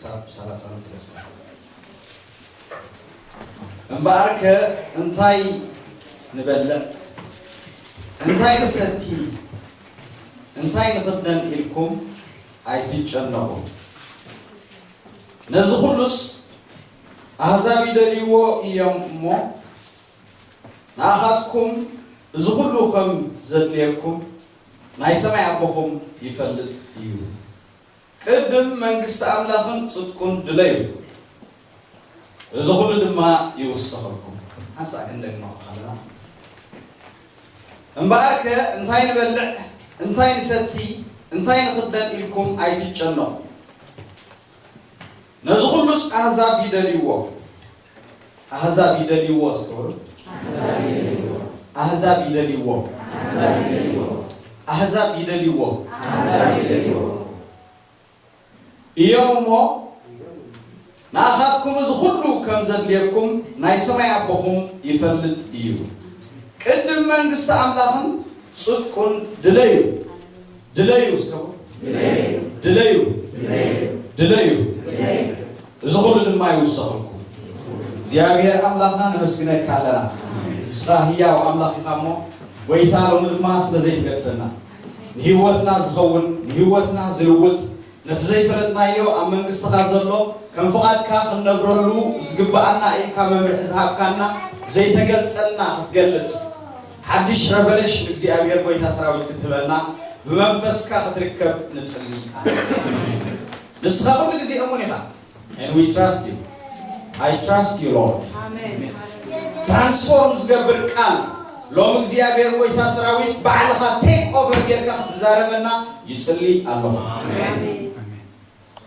ክሳብ ሰላሳን ሰለስተን። እምበኣርከ እንታይ ንበልዕ፣ እንታይ ንሰቲ፣ እንታይ ንኽደን ኢልኩም ኣይትጨነቑ። ነዚ ኹሉስ ኣህዛብ ይደልይዎ እዮም እሞ፣ ንኣኻትኩም እዚ ኹሉ ከም ዘድልየኩም ናይ ሰማይ ኣቦኹም ይፈልጥ እዩ። ቅድም መንግስቲ ኣምላኽን ጽድቁን ድለዩ፣ እዚ ኹሉ ድማ ይውሰኸልኩም። ሓንሳእ ክንደግማ ከለና፣ እምበኣርከ እንታይ ንበልዕ፣ እንታይ ንሰቲ፣ እንታይ ንኽደን ኢልኩም ኣይትጨነቑ። ነዚ ኹሉስ ኣህዛብ ይደልይዎ። ኣህዛብ ይደልይዎ እስከ በሉ። ኣህዛብ ይደልይዎ። ኣህዛብ ይደልይዎ። እዮም እሞ፣ ንኣኻትኩም እዚ ኹሉ ከም ዘድልየኩም ናይ ሰማይ ኣቦኹም ይፈልጥ እዩ። ቅድም መንግስቲ ኣምላኽን ጽድቁን ድለዩ። ድለዩ እስከ በሉ። ድለዩ። ድለዩ። እዚ ኹሉ ድማ ይውሰኸልኩም። እግዚኣብሔር ኣምላኽና ነመስግነካ ኣለና። ንስኻ ህያው ኣምላኽ ኢኻ እሞ፣ ጎይታ፣ ሎሚ ድማ ስለ ዘይትገድፈና፣ ንህይወትና ዝኸውን፣ ንህይወትና ዝልውጥ፣ ነቲ ዘይፈለጥናዮ ኣብ መንግስትኻ ዘሎ ከም ፍቓድካ ክንነብረሉ ዝግብኣና ኢልካ መምርሒ ዝሃብካና፣ ዘይተገልጸልና ክትገልጽ፣ ሓድሽ ረቨሌሽን እግዚኣብሔር ጎይታ ሰራዊት ክትህበና፣ ብመንፈስካ ክትርከብ ንጽሊ። ንስኻ ኩሉ ግዜ እሙን ኢኻ። And we trust you. I trust you, Lord. ትራንስፎርም ዝገብር ቃል ሎም እግዚኣብሔር ጎይታ ሰራዊት ባዕልኻ ቴክ ኦቨር ጌርካ ክትዛረበና ይጽሊ ኣለኹ።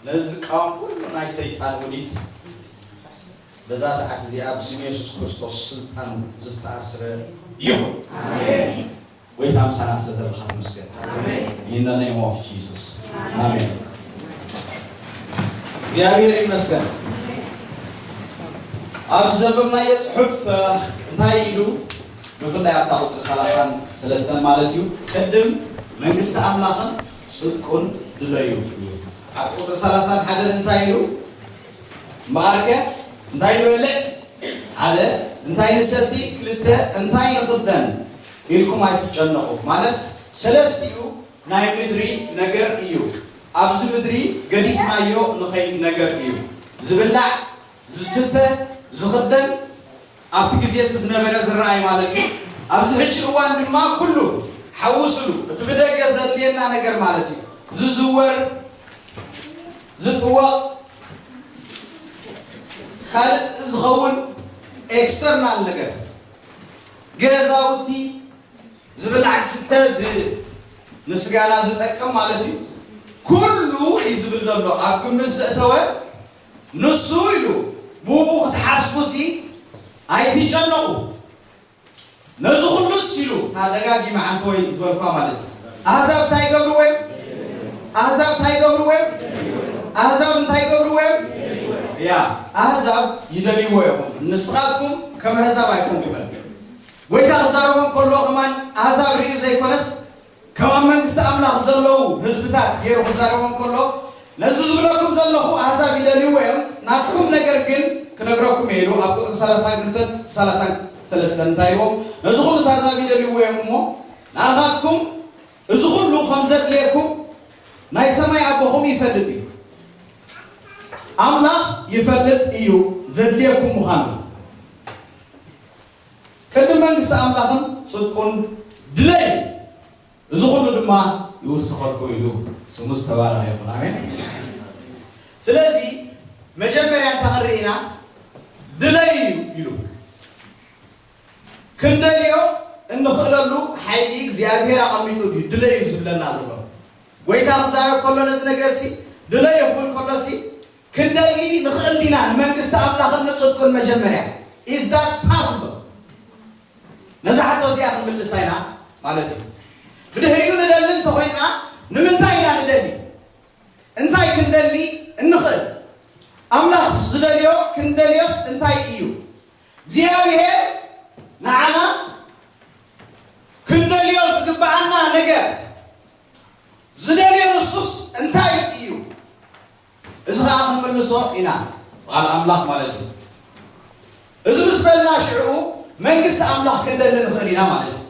ነዚ ቃወም ኩሉ ናይ ሰይጣን ውዲት በዛ ሰዓት እዚኣ ብስም የሱስ ክርስቶስ ስልጣን ዝተኣስረ ይኹን። ጎይታ ምሳና ስለ ዘለኻ ተመስገን። In the name of Jesus. ኣሜን። እግዚኣብሔር ይመስገን። ኣብዚ ዘንበብናዮ ጽሑፍ እንታይ ኢሉ? ብፍላይ ኣብታ ቁጽሪ ሰላሳን ሰለስተን ማለት እዩ። ቅድም መንግስቲ ኣምላኽን ጽድቁን ድለዩ እዩ። ኣብ ቁጽሪ ሰላሳን ሓደን እንታይ ኢሉ? እምበኣርከ እንታይ ንበልዕ? ሓደ። እንታይ ንሰቲ? ክልተ። እንታይ ንኽደን ኢልኩም ኣይትጨነቑ። ማለት ሰለስቲኡ ናይ ምድሪ ነገር እዩ። ኣብዚ ምድሪ ገዲፍናዮ ንኸይድ ነገር እዩ። ዝብላዕ፣ ዝስተ፣ ዝኽደን ኣብቲ ግዜ እቲ ዝነበረ ዝረኣይ ማለት እዩ። ኣብዚ ሕጂ እዋን ድማ ኩሉ ሓውስሉ እቲ ብደገ ዘድልየና ነገር ማለት እዩ። ዝዝወር፣ ዝጥወቕ፣ ካልእ ዝኸውን ኤክስተርናል ነገር፣ ገዛውቲ፣ ዝብላዕ ዝስተ፣ ዝ-፣ ንስጋና ዝጠቅም ማለት እዩ። ኩሉ እዩ ዝብል ዘሎ ኣብ ግምት ዘእተወ ንሱ ኢሉ ብኡ ክትሓስቡሲ ኣይትጨነቑ። ነዚ ኩሉስ ኢሉ፣ እታ ደጋጊመ ዓንተወይ ዝበልኳ ማለት እዩ። ኣህዛብ እንታይ ይገብርዎ እዮም? ኣህዛብ እንታይ ይገብርዎ እዮም? ኣህዛብ እንታይ ይገብርዎ እዮም? ያ፣ ኣህዛብ ይደልይዎ እዮም። ንስኻትኩም ከም ኣህዛብ ኣይኮንኩምን። ጎይታ ክዛረቦም ከሎ ከማን ኣህዛብ ርእዩ ዘይኮነስ፣ ከም ኣብ መንግስቲ ኣምላኽ ዘለዉ ህዝብታት ገይሩ ክዛረቦም ከሎ፣ ነዚ ዝብለኩም ዘለኹ ኣህዛብ ይደልይዎ እዮም፣ ናትኩም ነገር ግን ክነግረኩም እየ ኢሉ ኣብ ቁጽሪ ሰላሳን ክልተን ሰላሳን ሰለስተን እንታይ ኢልዎም? ነዚ ኩሉስ ኣህዛብ ይደልይዎ እዮም እሞ፣ ንኣኻትኩም እዚ ኩሉ ከም ዘድልየኩም ናይ ሰማይ ኣቦኹም ይፈልጥ እዩ። ኣምላኽ ይፈልጥ እዩ ዘድልየኩም ምዃኑ። ቅድሚ መንግስቲ ኣምላኽን ጽድቁን ድለዩ፣ እዚ ኩሉ ድማ ይውስኸልኩም ኢሉ ስሙ ዝተባረኸ ይኹን። ኣሜን። ስለዚ መጀመርያ እንታይ ክንርኢ ኢና? ድለዩ ኢሉ። ክንደልዮ እንኽእለሉ ሓይሊ እግዚኣብሔር ኣቐሚጡ ድዩ ድለዩ ዝብለና ዘሎ? ጎይታ ክዛረብ ከሎ ነዚ ነገርሲ ድለዩ ክብል ከሎሲ ክንደሊ ንኽእል ዲና ንመንግስቲ ኣምላኽን ንጽድቁን መጀመርያ? Is that possible? ነዛ ሕቶ እዚኣ ክንምልሳ ኢና ማለት እዩ። ብድሕሪኡ ንደሊ እንተኾይንና ንምንታይ ኢና ንደሊ? እንታይ ክንደሊ እንኽእል? ኣምላኽ ዝደልዮ ክንደልዮስ እንታይ እዩ? እግዚኣብሔር ንዓና ክንደልዮ ዝግብኣና ነገር ዝደልዮ ንሱስ እንታይ እዩ? እዚ ኸዓ ክንምል ንመልሶ ኢና፣ ቃል ኣምላኽ ማለት እዩ። እዚ ምስ በልና ሽዕኡ መንግስቲ ኣምላኽ ክንደሊ ንኽእል ኢና ማለት እዩ።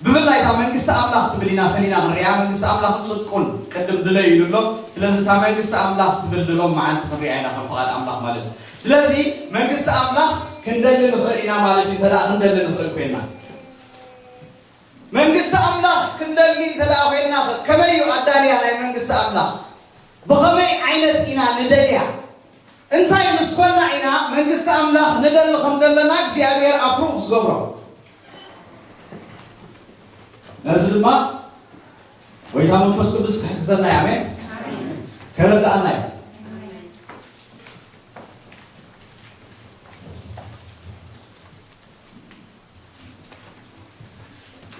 ብፍላይ እታ መንግስቲ ኣምላኽ ትብል ኢና ፈሊና ክንሪኣ፣ መንግስቲ ኣምላኽን ጽድቁን ቅድም ድለዩ ኢሉ ኣሎ። ስለዚ እታ መንግስቲ ኣምላኽ ትብል ድሎም መዓልቲ ክንሪኣ ኢና ከም ፍቓድ ኣምላኽ ማለት እዩ። ስለዚ መንግስቲ ኣምላኽ ክንደሊ ንኽእል ኢና ማለት እዩ። እንተ ደኣ ክንደሊ ንኽእል ኮይና መንግስቲ ኣምላኽ ክንደሊ እንተ ደኣ ኮይና ከመይ እዩ ኣዳልያ ናይ መንግስቲ ኣምላኽ? ብኸመይ ዓይነት ኢና ንደልያ? እንታይ ምስ ኮና ኢና መንግስቲ ኣምላኽ ንደሊ ከም ዘለና እግዚኣብሔር ኣፕሩቭ ዝገብሮ? ነዚ ድማ ጎይታ መንፈስ ቅዱስ ክሕግዘና እዩ። ኣሜን። ከረዳኣና እዩ።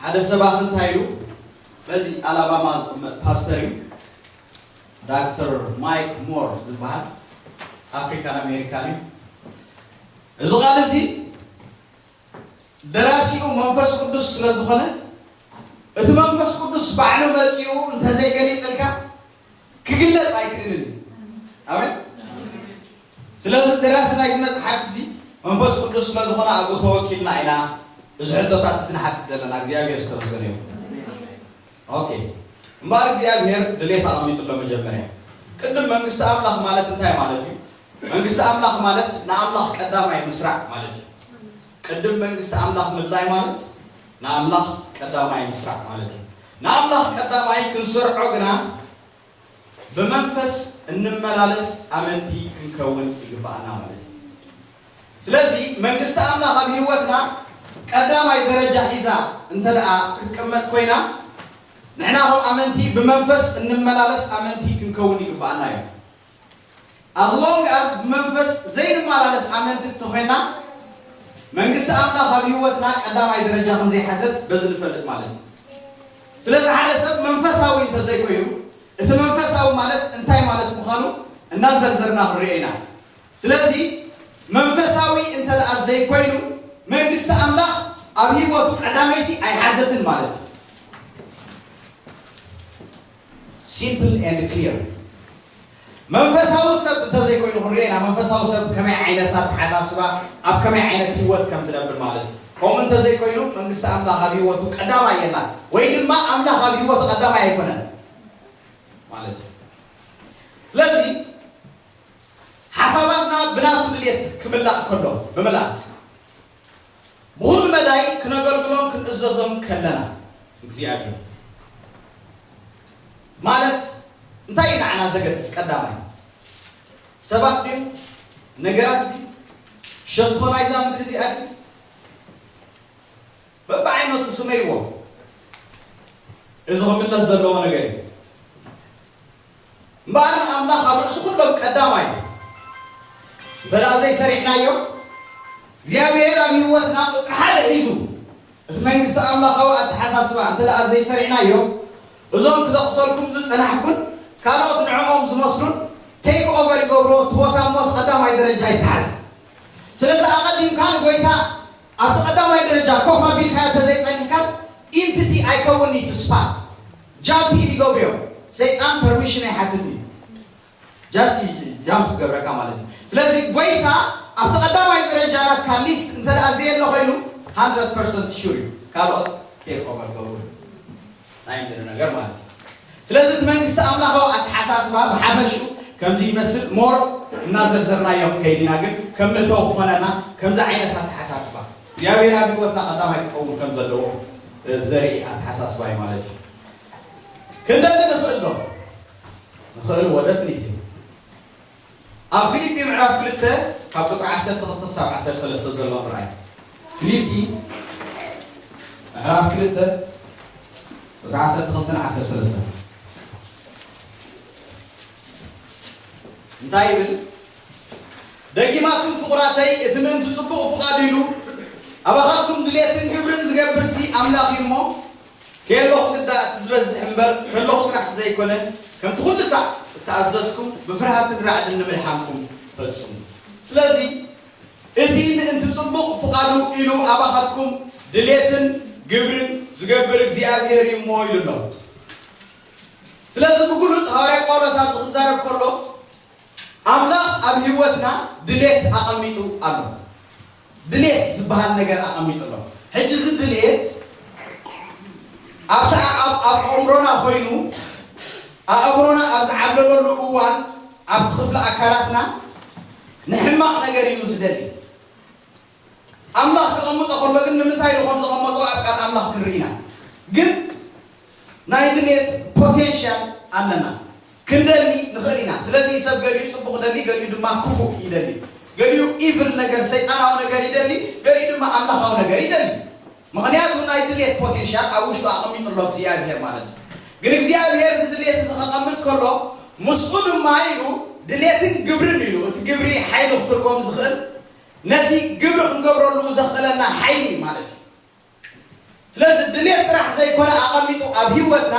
ሓደ ሰባኺ እንታይ ኢሉ? በዚ ኣላባማ ዝቕመጥ ፓስተር እዩ። ዳክተር ማይክ ሞር ዝበሃል ኣፍሪካን ኣሜሪካን እዩ። እዚ ቃል እዚ ደራሲኡ መንፈስ ቅዱስ ስለ ዝኾነ፣ እቲ መንፈስ ቅዱስ ባዕሉ መጺኡ እንተዘይገሊጽልካ ክግለጽ ኣይክእልን እዩ። ኣሜን። ስለዚ ደራሲ ናይዚ መጽሓፍ እዚ መንፈስ ቅዱስ ስለ ዝኾነ ኣብኡ ተወኪልና ኢና እዚ ሕቶታት እዚ ንሓትት ዘለና። እግዚኣብሔር ዝተመስገነ ይኹን። ኦኬ፣ እምበኣር እግዚኣብሔር ድሌት ኣቐሚጡ ኣሎ። መጀመርያ ቅድም መንግስቲ ኣምላኽ ማለት እንታይ ማለት እዩ? መንግስቲ ኣምላኽ ማለት ንኣምላኽ ቀዳማይ ምስራዕ ማለት እዩ። ቅድም መንግስቲ ኣምላኽ ምድላይ ማለት ንኣምላኽ ቀዳማይ ምስራዕ ማለት እዩ። ንኣምላኽ ቀዳማይ ክንሰርዖ ግና ብመንፈስ እንመላለስ ኣመንቲ ክንከውን ይግብኣና ማለት እዩ። ስለዚ መንግስቲ ኣምላኽ ኣብ ህይወትና ቀዳማይ ደረጃ ሒዛ እንተ ደኣ ክትቅመጥ ኮይና፣ ንሕና ከም ኣመንቲ ብመንፈስ እንመላለስ ኣመንቲ ክንከውን ይግብኣና እዩ። As long as ብመንፈስ ዘይንመላለስ ኣመንቲ እንተኾይና፣ መንግስቲ ኣምላኽ ኣብ ህይወትና ቀዳማይ ደረጃ ከም ዘይሓዘት በዚ ንፈልጥ ማለት እዩ። ስለዚ ሓደ ሰብ መንፈሳዊ እንተዘይኮይኑ፣ እቲ መንፈሳዊ ማለት እንታይ ማለት ምዃኑ እናዘርዘርና ክንሪኦ ኢና። ስለዚ መንፈሳዊ እንተ ደኣ ዘይኮይኑ፣ መንግስቲ ኣምላኽ ኣብ ህይወቱ ቀዳመይቲ ኣይሓዘትን ማለት እዩ። Simple and clear። መንፈሳዊ ሰብ እንተዘይኮይኑ ክንሪኦ ኢና። መንፈሳዊ ሰብ ከመይ ዓይነት ኣተሓሳስባ፣ ኣብ ከመይ ዓይነት ህይወት ከም ዝነብር ማለት እዩ። ከምኡ እንተዘይኮይኑ መንግስቲ ኣምላኽ ኣብ ህይወቱ ቀዳማይ የላን፣ ወይ ድማ ኣምላኽ ኣብ ህይወቱ ቀዳማይ ኣይኮነን ማለት እዩ። ስለዚ ሓሳባትና ብናቱ ድሌት ክምላእ ከሎ፣ ብምልኣት ብኹሉ መዳይ ክነገልግሎን ክንእዘዞን ከለና እግዚኣብሔር ማለት እንታይ እዩ ንዓና ዘገድስ? ቀዳማይ ሰባት ድዩ? ነገራት ድዩ? ሸቶ ናይዛ ምድሪ እዚኣ ድዩ? በብዓይነቱ ስመይዎ፣ እዚ ክምለስ ዘለዎ ነገር እዩ። እምበኣር ንኣምላኽ ኣብ ርእሲ ኩሎም ቀዳማይ እንተ ደኣ ዘይሰሪሕናዮ፣ እግዚኣብሔር ኣብ ህይወትና ቁጽሪ ሓደ ሒዙ እቲ መንግስቲ ኣምላኻዊ ኣተሓሳስባ እንተ ደኣ ዘይሰሪሕናዮ፣ እዞም ክጠቕሰልኩም ዝጸናሕኩን ካልኦት ንዕኦም ዝመስሉን ቴክ ኦቨር ይገብርዎ፣ እቲ ቦታ እሞ እቲ ቀዳማይ ደረጃ ይተሓዝ። ስለዚ ኣቐዲምካ ንጎይታ ኣብቲ ቀዳማይ ደረጃ ኮፍ ኣቢልካዮ እንተዘይጸኒሕካስ ኢምፕቲ ኣይከውን እዩ ስፓት። ጃምፕ ኢሉ ይገብርዮ። ሰይጣን ፐርሚሽን ኣይሓትት እዩ። ጃስት ጃምፕ ዝገብረካ ማለት እዩ። ስለዚ ጎይታ ኣብቲ ቀዳማይ ደረጃ ናትካ ሊስት እንተ ደኣ ዘየለ ኮይኑ ሃንድረድ ፐርሰንት ሹር እዩ ካልኦት ቴክ ኦቨር ገብሩ ናይ ምድሪ ነገር ማለት እዩ። ስለዚ እቲ መንግስቲ ኣምላኻዊ ኣተሓሳስባ ብሓፈሽኡ ከምዚ ይመስል። ሞር እናዘርዘርናዮ ክንከይድ ኢና፣ ግን ከም መእተዊ ክኾነና ከምዚ ዓይነት ኣተሓሳስባ እግዚኣብሔር ኣብ ህይወትና ቀዳማይ ክኸውን ከም ዘለዎ ዘርኢ ኣተሓሳስባ እዩ ማለት እዩ። ክንደሊ ንኽእል ዶ? ንኽእል ወደፍኒት እዩ። ኣብ ፊልጲ ምዕራፍ ክልተ ካብ ቁፅሪ ዓሰርተ ክልተ ክሳብ ዓሰርተ ሰለስተ ዘሎ ምርኣይ። ፊልጲ ምዕራፍ ክልተ ቁፅሪ ዓሰርተ ክልተ ን ዓሰርተ ሰለስተ እንታይ ይብል? ደጊማትኩም ፍቑራተይ፣ እቲ ምእንቲ ጽቡቕ ፍቓዱ ኢሉ ኣባኻትኩም ድሌትን ግብርን ዝገብርሲ ኣምላኽ እዩ እሞ፣ ከየሎ ክግዳእ እቲ ዝበዝሕ እምበር፣ ከለኹ ጥራሕ ዘይኮነ፣ ከምቲ ኩሉ ሳዕ እተኣዘዝኩም፣ ብፍርሃትን ራዕድን ንምድሓንኩም ፈጽሙ። ስለዚ፣ እቲ ምእንቲ ጽቡቕ ፍቓዱ ኢሉ ኣባኻትኩም ድሌትን ግብርን ዝገብር እግዚኣብሔር እዩ እሞ ኢሉ ኣሎ። ስለዚ፣ ብግሉጽ ሃዋርያ ጳውሎስ ኣብዚ ክዛረብ ከሎ፣ ኣምላኽ ኣብ ህይወትና ድሌት ኣቐሚጡ ኣሎ። ድሌት ዝበሃል ነገር ኣቐሚጡ ኣሎ። ሕጂ እዚ ድሌት ኣብታ ኣብ ኣብ ኣእምሮና ኮይኑ ኣእምሮና ኣብ ዝዓብለለሉ እዋን ኣብቲ ክፍሊ ኣካላትና ንሕማቕ ነገር እዩ ዝደሊ። ኣምላኽ ክቐምጦ ከሎ ግን ንምንታይ ኢሉ ከም ዘቐመጦ ኣብ ቃል ኣምላኽ ክንርኢ ኢና። ግን ናይ ድሌት ፖቴንሻል ኣለና። ክንደሊ ንኽእል ኢና። ስለዚ ሰብ ገሊኡ ጽቡቕ ደሊ፣ ገሊኡ ድማ ክፉእ ይደሊ። ገሊኡ ኢቭል ነገር፣ ሰይጣናዊ ነገር ይደሊ፣ ገሊኡ ድማ ኣምላኻዊ ነገር ይደሊ። ምኽንያቱ ናይ ድሌት ፖቴንሻል ኣብ ውሽጡ ኣቐሚጡ ኣሎ እግዚኣብሔር ማለት እዩ። ግን እግዚኣብሔር እዚ ድሌት እዚ ከቐምጥ ከሎ ምስኡ ድማ ኢሉ ድሌትን ግብርን ኢሉ እቲ ግብሪ ሓይሊ ክትርጎም ዝኽእል ነቲ ግብሪ ክንገብረሉ ዘኽእለና ሓይሊ ማለት እዩ። ስለዚ ድሌት ጥራሕ ዘይኮነ ኣቐሚጡ ኣብ ህይወትና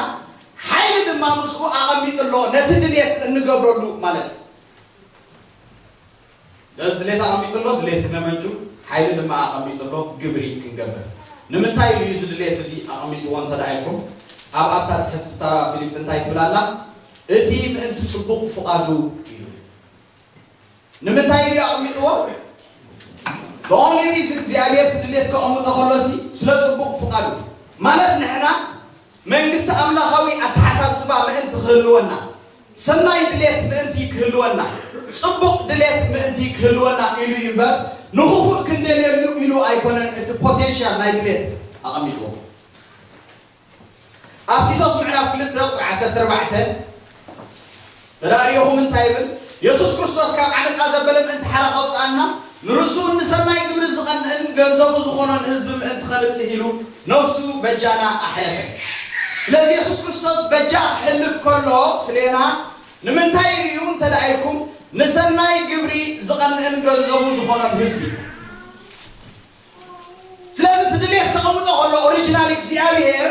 ሓይሊ ድማ ምስኡ ኣቐሚጡ ኣሎ ነቲ ድሌት እንገብረሉ ማለት እዩ። ስለዚ ድሌት ኣቐሚጡ ኣሎ፣ ድሌት ክነመንጩ፣ ሓይሊ ድማ ኣቐሚጡ ኣሎ፣ ግብሪ ክንገብር። ንምንታይ እዩ እዚ ድሌት እዚ ኣቐሚጥዎ እንተ ደኣ ኢልኩም፣ ኣብ ኣብታ ጽሕፍቲ እታ ፊልፕ እንታይ ትብል ኣላ? እቲ ምእንቲ ጽቡቕ ፍቓዱ ኢሉ። ንምንታይ እዩ ኣቐሚጥዎ? The only reason እግዚኣብሔር እቲ ድሌት ከቐምጦ ከሎሲ ስለ ጽቡቕ ፍቓዱ። ማለት ንሕና መንግስቲ ኣምላኻዊ ኣተሓሳስባ ምእንቲ ክህልወና፣ ሰናይ ድሌት ምእንቲ ክህልወና፣ ጽቡቕ ድሌት ምእንቲ ክህልወና ኢሉ እዩ እምበር ንኽፉእ ክንደልየሉ ኢሉ ኣይኮነን እቲ ፖቴንሻል ናይ ድሌት ኣቐሚጥዎ። ኣብ ቲቶስ ምዕራፍ ክልተ ቁጽሪ ዓሰርተ ኣርባዕተ ተዳሪኹም እንታይ ይብል? የሱስ ክርስቶስ ካብ ዓመጻ ዘበለ ምእንቲ ሓራ ከውጽኣና ንርእሱ ንሰናይ ግብሪ ዝቐንእን ገንዘቡ ዝኾኖን ህዝቢ ምእንቲ ኸንጽህ ኢሉ ነፍሱ በጃና ኣሕለፈ። ስለዚ የሱስ ክርስቶስ በጃ ክሕልፍ ከሎ ስሌና ንምንታይ ኢሉ እዩ እንተ ደኣ ኢልኩም ንሰናይ ግብሪ ዝቐንእን ገንዘቡ ዝኾኖን ህዝቢ። ስለዚ እቲ ድሌት ተቐምጦ ከሎ ኦሪጂናል እግዚኣብሔር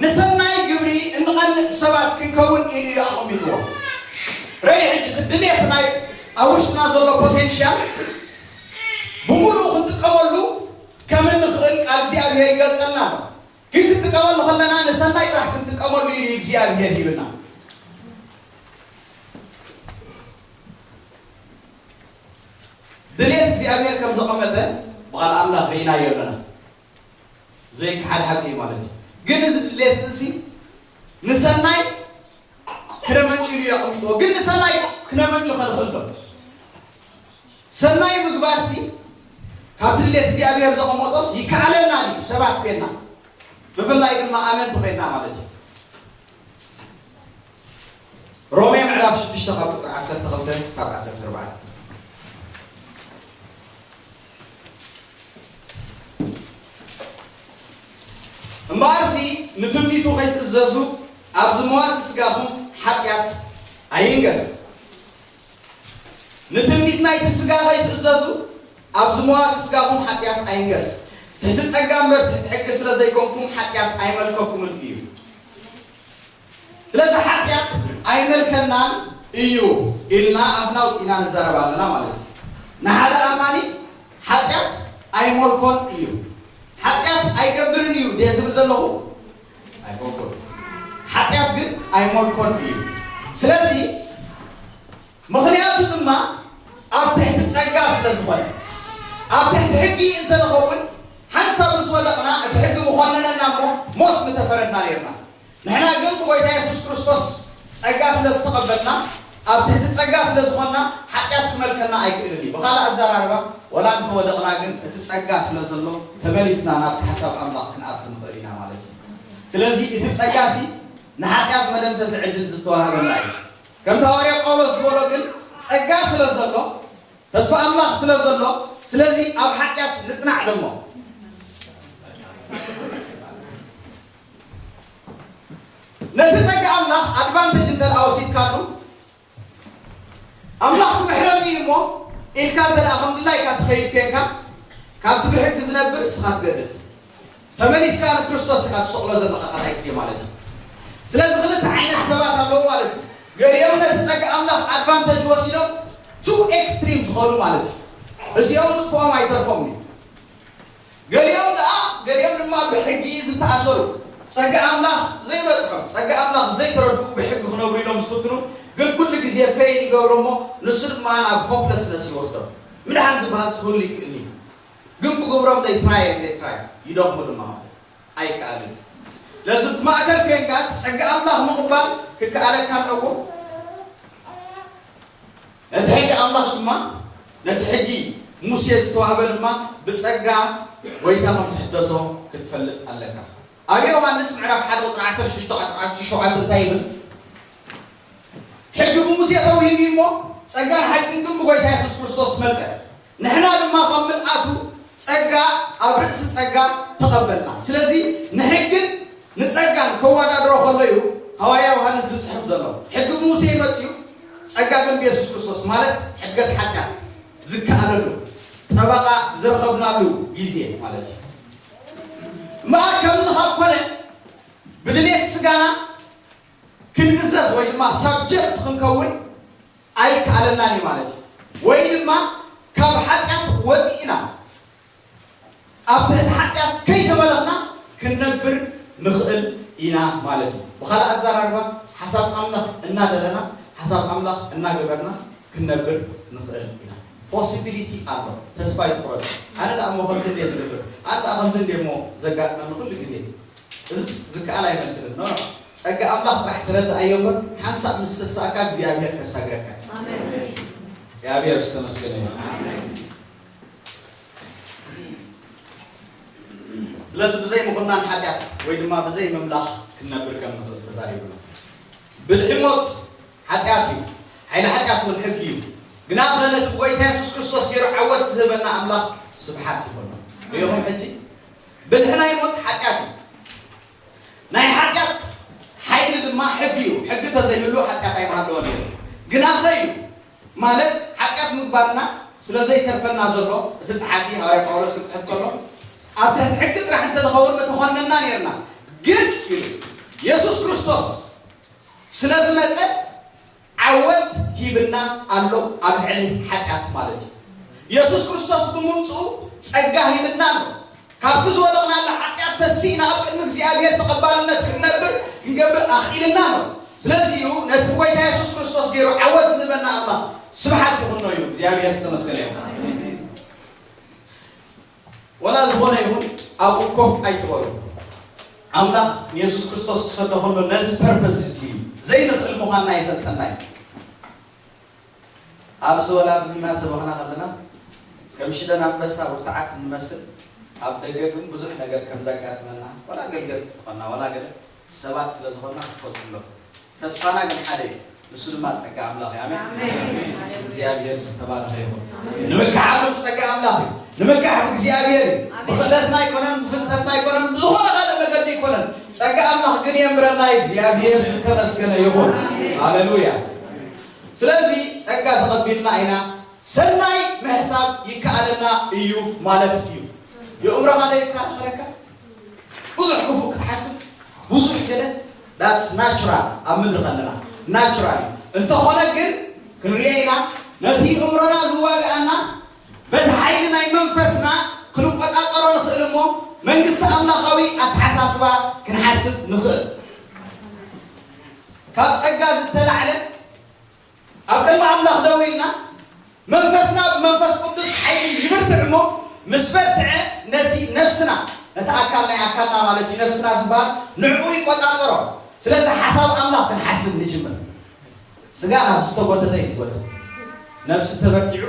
ንሰናይ ግብሪ እንቐንእ ሰባት ክንከውን ኢሉ እዩ ኣቐሚጥዎ። ረይ ሕጂ እቲ ድሌት ናይ ኣብ ውሽጥና ዘሎ ፖቴንሻል ብምሉኡ ክንጥቀመሉ ከም እንኽእል ቃል እግዚኣብሔር ይገልጸልና ኣሎ። ግን ክንጥቀመሉ ከለና ንሰናይ ጥራሕ ክንጥቀመሉ ኢሉ እግዚኣብሔር ይብልና። ድሌት እግዚኣብሔር ከም ዘቐመጠ ብቓል ኣምላኽ ርኢናዮ ኣለና። ዘይከሓድ ሓቂ እዩ ማለት እዩ። ግን እዚ ድሌት እዚ ንሰናይ ክነመንጭ ኢሉ እዩ ኣቐሚጥዎ። ግን ንሰናይ ክነመንጭ ከንኽእል ዶ? ሰናይ ምግባርሲ ካብቲ ድሌት እግዚኣብሔር ዘቐመጦስ ይከኣለና ድዩ? ሰባት ኮይንና፣ ብፍላይ ድማ ኣመንቲ ኮይንና ማለት እዩ። ሮሜ ምዕራፍ ሽዱሽተ ካብ ቁጽሪ ዓሰርተ ክልተ ክሳብ ዓሰርተ ኣርባዕተ። እምበኣርሲ ንትምኒቱ ከይትእዘዙ ኣብ ዝመዋቲ ስጋኹም ሓጢኣት ኣይንገስ። ንትምኒት ናይቲ ስጋ ከይትእዘዙ ኣብ ዝመዋቲ ስጋኹም ሓጢኣት ኣይንገስ። ትሕቲ ጸጋ እምበር ትሕቲ ሕጊ ስለ ዘይኮንኩም ሓጢኣት ኣይመልከኩምን እዩ። ስለዚ ሓጢኣት ኣይመልከናን እዩ ኢልና ኣፍና ኣውጺእና ንዛረብ ኣለና ማለት እዩ። ንሓደ ኣማኒ ሓጢኣት ኣይመልኮን እዩ። ሓጢኣት ኣይገብርን እዩ ድየ ዝብል ዘለኹ? ኣይኮንኩን። ሓጢኣት ግን ኣይመልኮን እዩ። ስለዚ ምኽንያቱ ድማ ኣብ ትሕቲ ጸጋ ስለ ዝኾነ። ኣብ ትሕቲ ሕጊ እንተ ንኸውን ሓንሳብ ምስ ወደቕና እቲ ሕጊ ምኾነነና እሞ ሞት ምተፈረድና ነርና። ንሕና ግን ብጎይታ የሱስ ክርስቶስ ጸጋ ስለ ዝተቐበልና ኣብ ትሕቲ ጸጋ ስለ ዝኾንና ሓጢኣት ክመልከና ኣይክእልን እዩ። ብኻልእ ኣዘራርባ ወላ እንተወደቕና ግን እቲ ጸጋ ስለ ዘሎ ተመሊስና ናብቲ ሓሳብ ኣምላኽ ክንኣቱ ንኽእል ኢና ማለት እዩ። ስለዚ እቲ ጸጋሲ ንሓጢኣት መደምሰሲ ዕድል ዝተዋህበና እዩ። ከምቲ ሃዋርያ ጳውሎስ ዝበሎ ግን ጸጋ ስለ ዘሎ ተስፋ ኣምላኽ ስለ ዘሎ ስለዚ ኣብ ሓጢኣት ንጽናዕ ደሞ። ነቲ ጸጋ ኣምላኽ ኣድቫንቴጅ እንተ ደኣ ወሲድካሉ ኣምላኽ ክምሕረኒ እዩ እሞ ኢልካ እንተ ደኣ ከም ድላይካ ትኸይድ ኮይንካ ካብቲ ብሕጊ ዝነብር እስኻ ትገድድ። ተመሊስካ ንክርስቶስ ኢኻ ትሰቕሎ ዘለኻ ካልኣይ ግዜ ማለት እዩ። ስለዚ ክልተ ዓይነት ሰባት ኣለዉ ማለት እዩ። ገሊኦም ነቲ ጸጋ ኣምላኽ ኣድቫንቴጅ ወሲዶም ቱ ኤክስትሪም ዝኾኑ ማለት እዩ። እዚኦም ምጥፍኦም ኣይተርፎም እዩ። ገሊኦም ደኣ ገሊኦም ድማ ብሕጊ ዝተኣሰሩ ጸጋ ኣምላኽ ዘይበጽሖም ጸጋ ኣምላኽ ዘይተረድኡ ብሕጊ ክነብሩ ኢሎም ዝፍትኑ ግን ኩሉ ግዜ ፌል ይገብሮ እሞ ንሱ ድማ ናብ ሆፕለስነስ ይወስዶ። ምድሓን ዝበሃል ክህሉ ይክእል እዩ፣ ግን ብግብሮም they try and they try፣ ይደኽሙ ድማ ማለት ኣይከኣልን። ስለዚ እቲ ማእከል ኮይንካ እቲ ጸጋ ኣምላኽ ምቕባል ክከኣለካ ኣለዎ። ነቲ ሕጊ ኣምላኽ ድማ፣ ነቲ ሕጊ ሙሴ ዝተዋህበ ድማ ብጸጋ ጎይታ ከም ዝሕደሶ ክትፈልጥ ኣለካ። ኣብ ዮሃንስ ምዕራፍ ሓደ ቁጽሪ ዓሰርተ ሽዱሽተ ቁጽሪ ዓሰርተ ሸውዓተ እንታይ ይብል? ሕጊ ብሙሴ ተውሂቡ እሞ ጸጋን ሓቅን ግን ብጎይታ የሱስ ክርስቶስ መጸ። ንሕና ድማ ከም ምልኣቱ ጸጋ ኣብ ርእሲ ጸጋ ተቐበልና። ስለዚ ንሕግን ንጸጋን ከወዳድሮ ከሎ እዩ ሃዋርያ ዮሃንስ ዝጽሕፍ ዘሎ። ሕጊ ብሙሴ ይመጽእ እዩ፣ ጸጋ ግን ብየሱስ ክርስቶስ፣ ማለት ሕድገት ሓጢኣት ዝከኣለሉ ጠበቓ ዝረኸብናሉ ግዜ ማለት እዩ። እምበኣር ከምዚ ካብ ኮነ ብድሌት ስጋና ክንእዘዝ ወይ ድማ ሳብጀክት ክንከውን ኣይከኣለናን እዩ ማለት እዩ። ወይ ድማ ካብ ሓጢኣት ወፂእና ኣብ ትሕቲ ሓጢኣት ከይተመለኽና ክንነብር ንኽእል ኢና ማለት እዩ። ብኻልእ ኣዘራርባ ሓሳብ ኣምላኽ እናደለና ሓሳብ ኣምላኽ እናገበርና ክንነብር ንኽእል ኢና። ፖሲቢሊቲ ኣሎ። ተስፋ ኣይትቑረጽ። ኣነ ደኣ እሞ ከምቲ እንድየ ዝገብር፣ ኣነ ደኣ ከምቲ እንድየ እሞ ዘጋጥመኒ ኩሉ ግዜ። እዚስ ዝከኣል ኣይመስልን። ኖ፣ ኖ። ጸጋ ኣምላኽ ጥራሕ ተረድኣዮ እምበር ሓንሳብ ምስ ተሳእካ እግዚኣብሔር ከሳግረካ እዩ። እግዚኣብሔር ዝተመስገነ ይሁን። ስለዚ ብዘይ ምኹናን ሓጢኣት ወይ ድማ ብዘይ ምምላኽ ክንነብር ከም ንኽእል ተዛሪቡና። ብልሒ ሞት ሓጢኣት እዩ፣ ሓይሊ ሓጢኣት እውን ሕጊ እዩ። ግናኸ ነቲ ብጎይታ የሱስ ክርስቶስ ገይሩ ዓወት ዝህበና ኣምላኽ ስብሓት ይኹኖ። ርኢኹም ሕጂ ብልሒ ናይ ሞት ሓጢኣት እዩ። ናይ ሓጢኣት ሓይሊ ድማ ሕጊ እዩ። ሕጊ ተዘይህሉ ሓጢኣት ኣይምሃለወን እዩ። ግናኸ እዩ ማለት ሓጢኣት ምግባርና ስለ ዘይተርፈና ዘሎ እቲ ጸሓፊ ሃዋርያ ጳውሎስ ክጽሕፍ ከሎ ኣብ ትሕቲ ሕጊ ጥራሕ እንተንኸውን ምተኾነና ነርና። ግን ኢሉ የሱስ ክርስቶስ ስለ ዝመጸ ዓወት ሂብና ኣሎ ኣብ ልዕሊ ሓጢኣት ማለት እዩ። የሱስ ክርስቶስ ብምምፅኡ ጸጋ ሂብና ኣሎ። ካብቲ ዝወደቕናሉ ሓጢኣት ተሲእና ኣብ ቅድሚ እግዚኣብሔር ተቐባልነት ክንነብር ክንገብር ኣኽኢልና ኣሎ። ስለዚ እዩ ነቲ ብጎይታ የሱስ ክርስቶስ ገይሩ ዓወት ዝህበና ኣምላኽ ስብሓት ይኹኖ እዩ። እግዚኣብሔር ዝተመስገነ ይኹን። ወላ ዝኾነ ይኹን ኣብኡ ኮፍ ኣይትበሉ። ኣምላኽ ንየሱስ ክርስቶስ ክሰዶ ከሎ ነዚ ፐርፐዝ እዚ ዘይንኽእል ምዃንና ይፈልጠና እዩ። ኣብዚ ወላ ኣብዚ እናሰበኽና ከለና ከም ሽደን ኣንበሳ ብርቱዓት እንመስል፣ ኣብ ደገ ግን ብዙሕ ነገር ከም ዘጋጥመና፣ ወላ ኣገልገልቲ እንተኾንና፣ ወላ ገለ ሰባት ስለ ዝኾንና ክትፈልጡ ኣለኩም። ተስፋና ግን ሓደ እዩ፣ ንሱ ድማ ጸጋ ኣምላኽ እዩ። ኣሜን። ኣሜን። ስም እግዚኣብሔር ዝተባረኸ ይኹን። ኣሜን። ንምካሓሉ ብጸጋ ኣምላኽ እዩ። ንምካሕ ብእግዚኣብሔር እዩ። ኣሜን። ብኽእለትና ኣይኮነን፣ ብፍልጠትና ኣይኮነን፣ ብዝኾነ ካልእ መገዲ ኣይኮነን። ጸጋ ኣምላኽ ግን የንብረና እዩ። እግዚኣብሔር ዝተመስገነ ይኹን። ኣሜን። ሃሌሉያ። ስለዚ ጸጋ ተቐቢልና ኢና፣ ሰናይ ምሕሳብ ይከኣለና እዩ ማለት እዩ። የእምሮኻ ዶ ይከላኸለካ? ብዙሕ ክፉእ ክትሓስብ፣ ብዙሕ ገለ፣ that's natural። ኣብ ምድሪ ከለና ናቹራል እዩ። እንተኾነ ግን ክንሪኦ ኢና፣ ነቲ እምሮና ዝዋግኣና በቲ ሓይሊ ናይ መንፈስና ክንቆጻጸሮ ንኽእል እሞ መንግስቲ ኣምላኻዊ ኣተሓሳስባ ክንሓስብ ንኽእል። ካብ ጸጋ ዝተላዕለ ኣብ ቅድሚ ኣምላኽ ደው ኢልና መንፈስና ብመንፈስ ቅዱስ ሓይሊ ይብርትዕ እሞ ምስ በርትዐ ነቲ ነፍስና፣ ነቲ ኣካል ናይ ኣካልና ማለት እዩ ነፍስና ዝበሃል ንዕኡ ይቆጻጸሮ። ስለዚ ሓሳብ ኣምላኽ ክንሓስብ ንጅምር። ስጋ ናብ ዝተጎተተ እዩ ዝጎትት። ነፍሲ ተበርቲዑ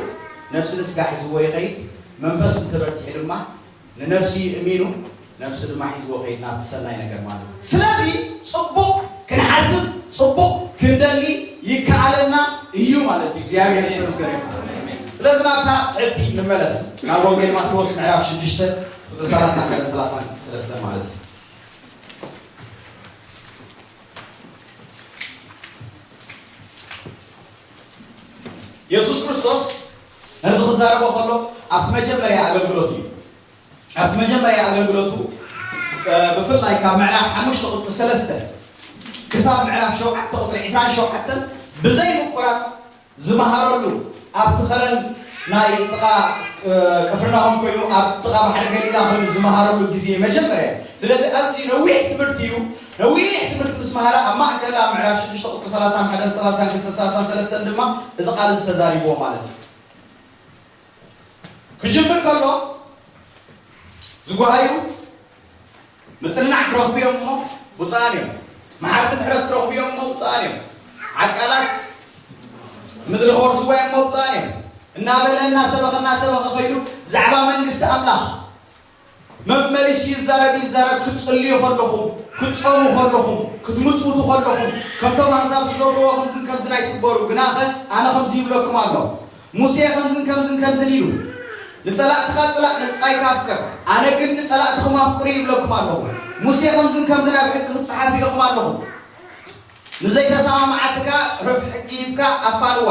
ነፍሲ ንስጋ ሒዝዎ ይኸይድ። መንፈስ እንተበርቲዑ ድማ ንነፍሲ እሚኑ ነፍሲ ድማ ሒዝዎ ከይድ ናብቲ ሰናይ ነገር ማለት እዩ። ስለዚ ጽቡቕ ክንሓስብ ጽቡቕ ክንደሊ ይከኣለና እዩ ማለት እዩ። እግዚኣብሔር ዝተመስገነ ይኹን። ስለዚ ናብታ ጽሕፍቲ ንመለስ፣ ናብ ወንጌል ማቴዎስ ምዕራፍ ሽዱሽተ ቁጽሪ ሰላሳ ሓደ ሰላሳ ሰለስተ ማለት እዩ። የሱስ ክርስቶስ ነዚ ክዛረቦ ከሎ ኣብቲ መጀመርያ ኣገልግሎት እዩ። ኣብቲ መጀመርያ ኣገልግሎቱ ብፍላይ ካብ ምዕራፍ ሓሙሽተ ቁፅሪ ሰለስተ ክሳብ ምዕራፍ ሸውዓተ ቁፅሪ ዕስራን ሸውዓተን ብዘይ ምቁራፅ ዝመሃረሉ ኣብቲ ኸረን ናይ ጥቓ ቅፍርናሆም ኮይኑ ኣብ ጥቓ ባሕሪ ገሊላ ኮይኑ ዝመሃረሉ ግዜ መጀመርያ። ስለዚ ኣዝዩ ነዊሕ ትምህርቲ እዩ። ነዊሕ ትምህርቲ ምስ መሃረ ኣብ ማእከል ኣብ ምዕራፍ ሽዱሽተ ቁጽሪ ሰላሳን ሓደን ሰላሳን ክልተን ሰላሳን ሰለስተን ድማ እዚ ቃል እዚ ተዛሪብዎ ማለት እዩ። ክጅምር ከሎ ዝጓሃዩ ምጽንናዕ ክረኽቡ እዮም እሞ ብፁዓን እዮም። መሓርቲ ምሕረት ክረኽቡ እዮም እሞ ብፁዓን እዮም። ዓቃላት ምድሪ ክወርስዋ እዮም እሞ ብፁዓን እዮም። እናበለ እናሰበኸ እናሰበኸ ከይዱ ብዛዕባ መንግስቲ ኣምላኽ መመሊሱ ይዛረብ ይዛረብ። ክትጽልዩ ከለኹም፣ ክትጾሙ ከለኹም፣ ክትምጽውቱ ከለኹም ከምቶም ኣህዛብ ዝገብርዎ ከምዝን ከምዝን ኣይትግበሩ። ግናኸ ኣነ ከምዚ ይብለኩም ኣሎ። ሙሴ ከምዝን ከምዝን ከምዝን ኢሉ፣ "ንጸላእትኻ ጽላእ፣ ንብጻይካ ኣፍቅር፣ ኣነ ግን ንጸላእትኹም ኣፍቅሩ" ይብለኩም ኣለኹ። ሙሴ ከምዝን ከምዝን ኣብ ሕጊ ክትጽሓፉ ኢኹም ኣለኹም። ንዘይተሰማምዓትካ ጽሑፍ ሕጊ ሂብካ ኣፋንዋ።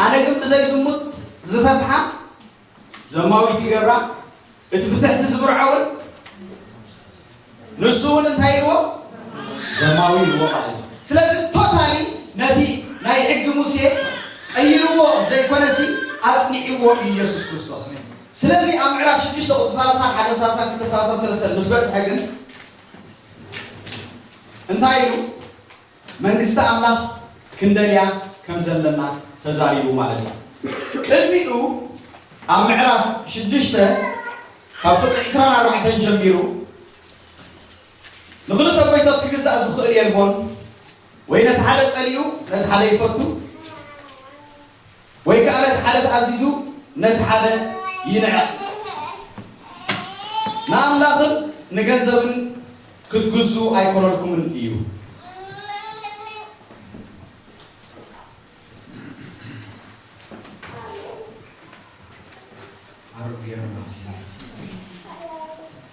ኣነ ግን ብዘይ ዝሙት ዝፈትሓ ዘማዊት ይገብራ፣ እቲ ብትሕቲ ዝምርዖ እውን ንሱ እውን እንታይ ኢልዎ? ዘማዊ ኢልዎ ማለት እዩ። ስለዚ ቶታሊ ነቲ ናይ ሕጊ ሙሴ ቀይርዎ ዘይኮነሲ ኣጽኒዕዎ እዩ ኢየሱስ ክርስቶስ። ስለዚ ኣብ ምዕራፍ ሽዱሽተ ቁጽሪ ሰላሳን ሓደን ሰላሳን ክልተን ሰላሳን ሰለስተን ምስ በጽሐ ግን እንታይ ኢሉ? መንግስቲ ኣምላኽ ክንደልያ ከም ዘለና ተዛሪቡ ማለት እዩ። ቅድሚኡ ኣብ ምዕራፍ ሽዱሽተ ካብ ቁጽሪ ዕስራን ኣርባዕተን ጀሚሩ ንኽልተ ጎይቶት ክግዛእ ዝኽእል የልቦን፣ ወይ ነቲ ሓደ ጸሊኡ ነቲ ሓደ ይፈቱ፣ ወይ ከኣ ነቲ ሓደ ተኣዚዙ ነቲ ሓደ ይንዕቕ። ንኣምላኽን ንገንዘብን ክትግዝኡ ኣይኮነልኩምን እዩ።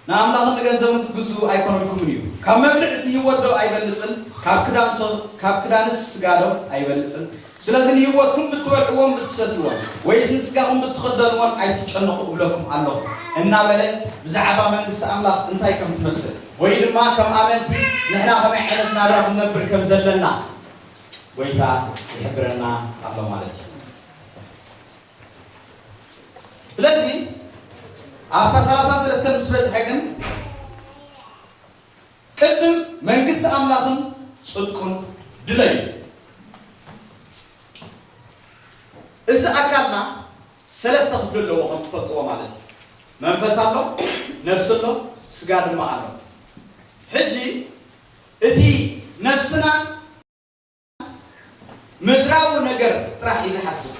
ንኣምላኽን ንገንዘብን ክትግዝኡ ኣይኮነልኩምን እዩ። ካብ መብልዕሲ ህይወት ዶ ኣይበልጽን? ካብ ክዳንሶ-፣ ካብ ክዳንስ ስጋ ዶ ኣይበልጽን? ስለዚ ንህይወትኩም ብትበልዕዎን ብትሰትይዎን፣ ወይስ ንስጋኹም ብትኽደንዎን ኣይትጨነቑ እብለኩም ኣለኹ እናበለ ብዛዕባ መንግስቲ ኣምላኽ እንታይ ከም ትመስል፣ ወይ ድማ ከም ኣመንቲ ንሕና ከመይ ዓይነት ናብራ ክንነብር ከም ዘለና ጎይታ ይሕብረና ኣሎ ማለት እዩ። ስለዚ ኣብታ ሰላሳ ሰለስተ ምስ በጽሐ ግን ቅድም መንግስቲ ኣምላኽን ጽድቁን ድለዩ። እዚ ኣካልና ሰለስተ ክፍሊ ኣለዎ ከም ትፈልጥዎ ማለት እዩ። መንፈስ ኣሎ፣ ነፍሲ ኣሎ፣ ስጋ ድማ ኣሎ። ሕጂ እቲ ነፍስና ምድራዊ ነገር ጥራሕ እዩ ዝሓስብ።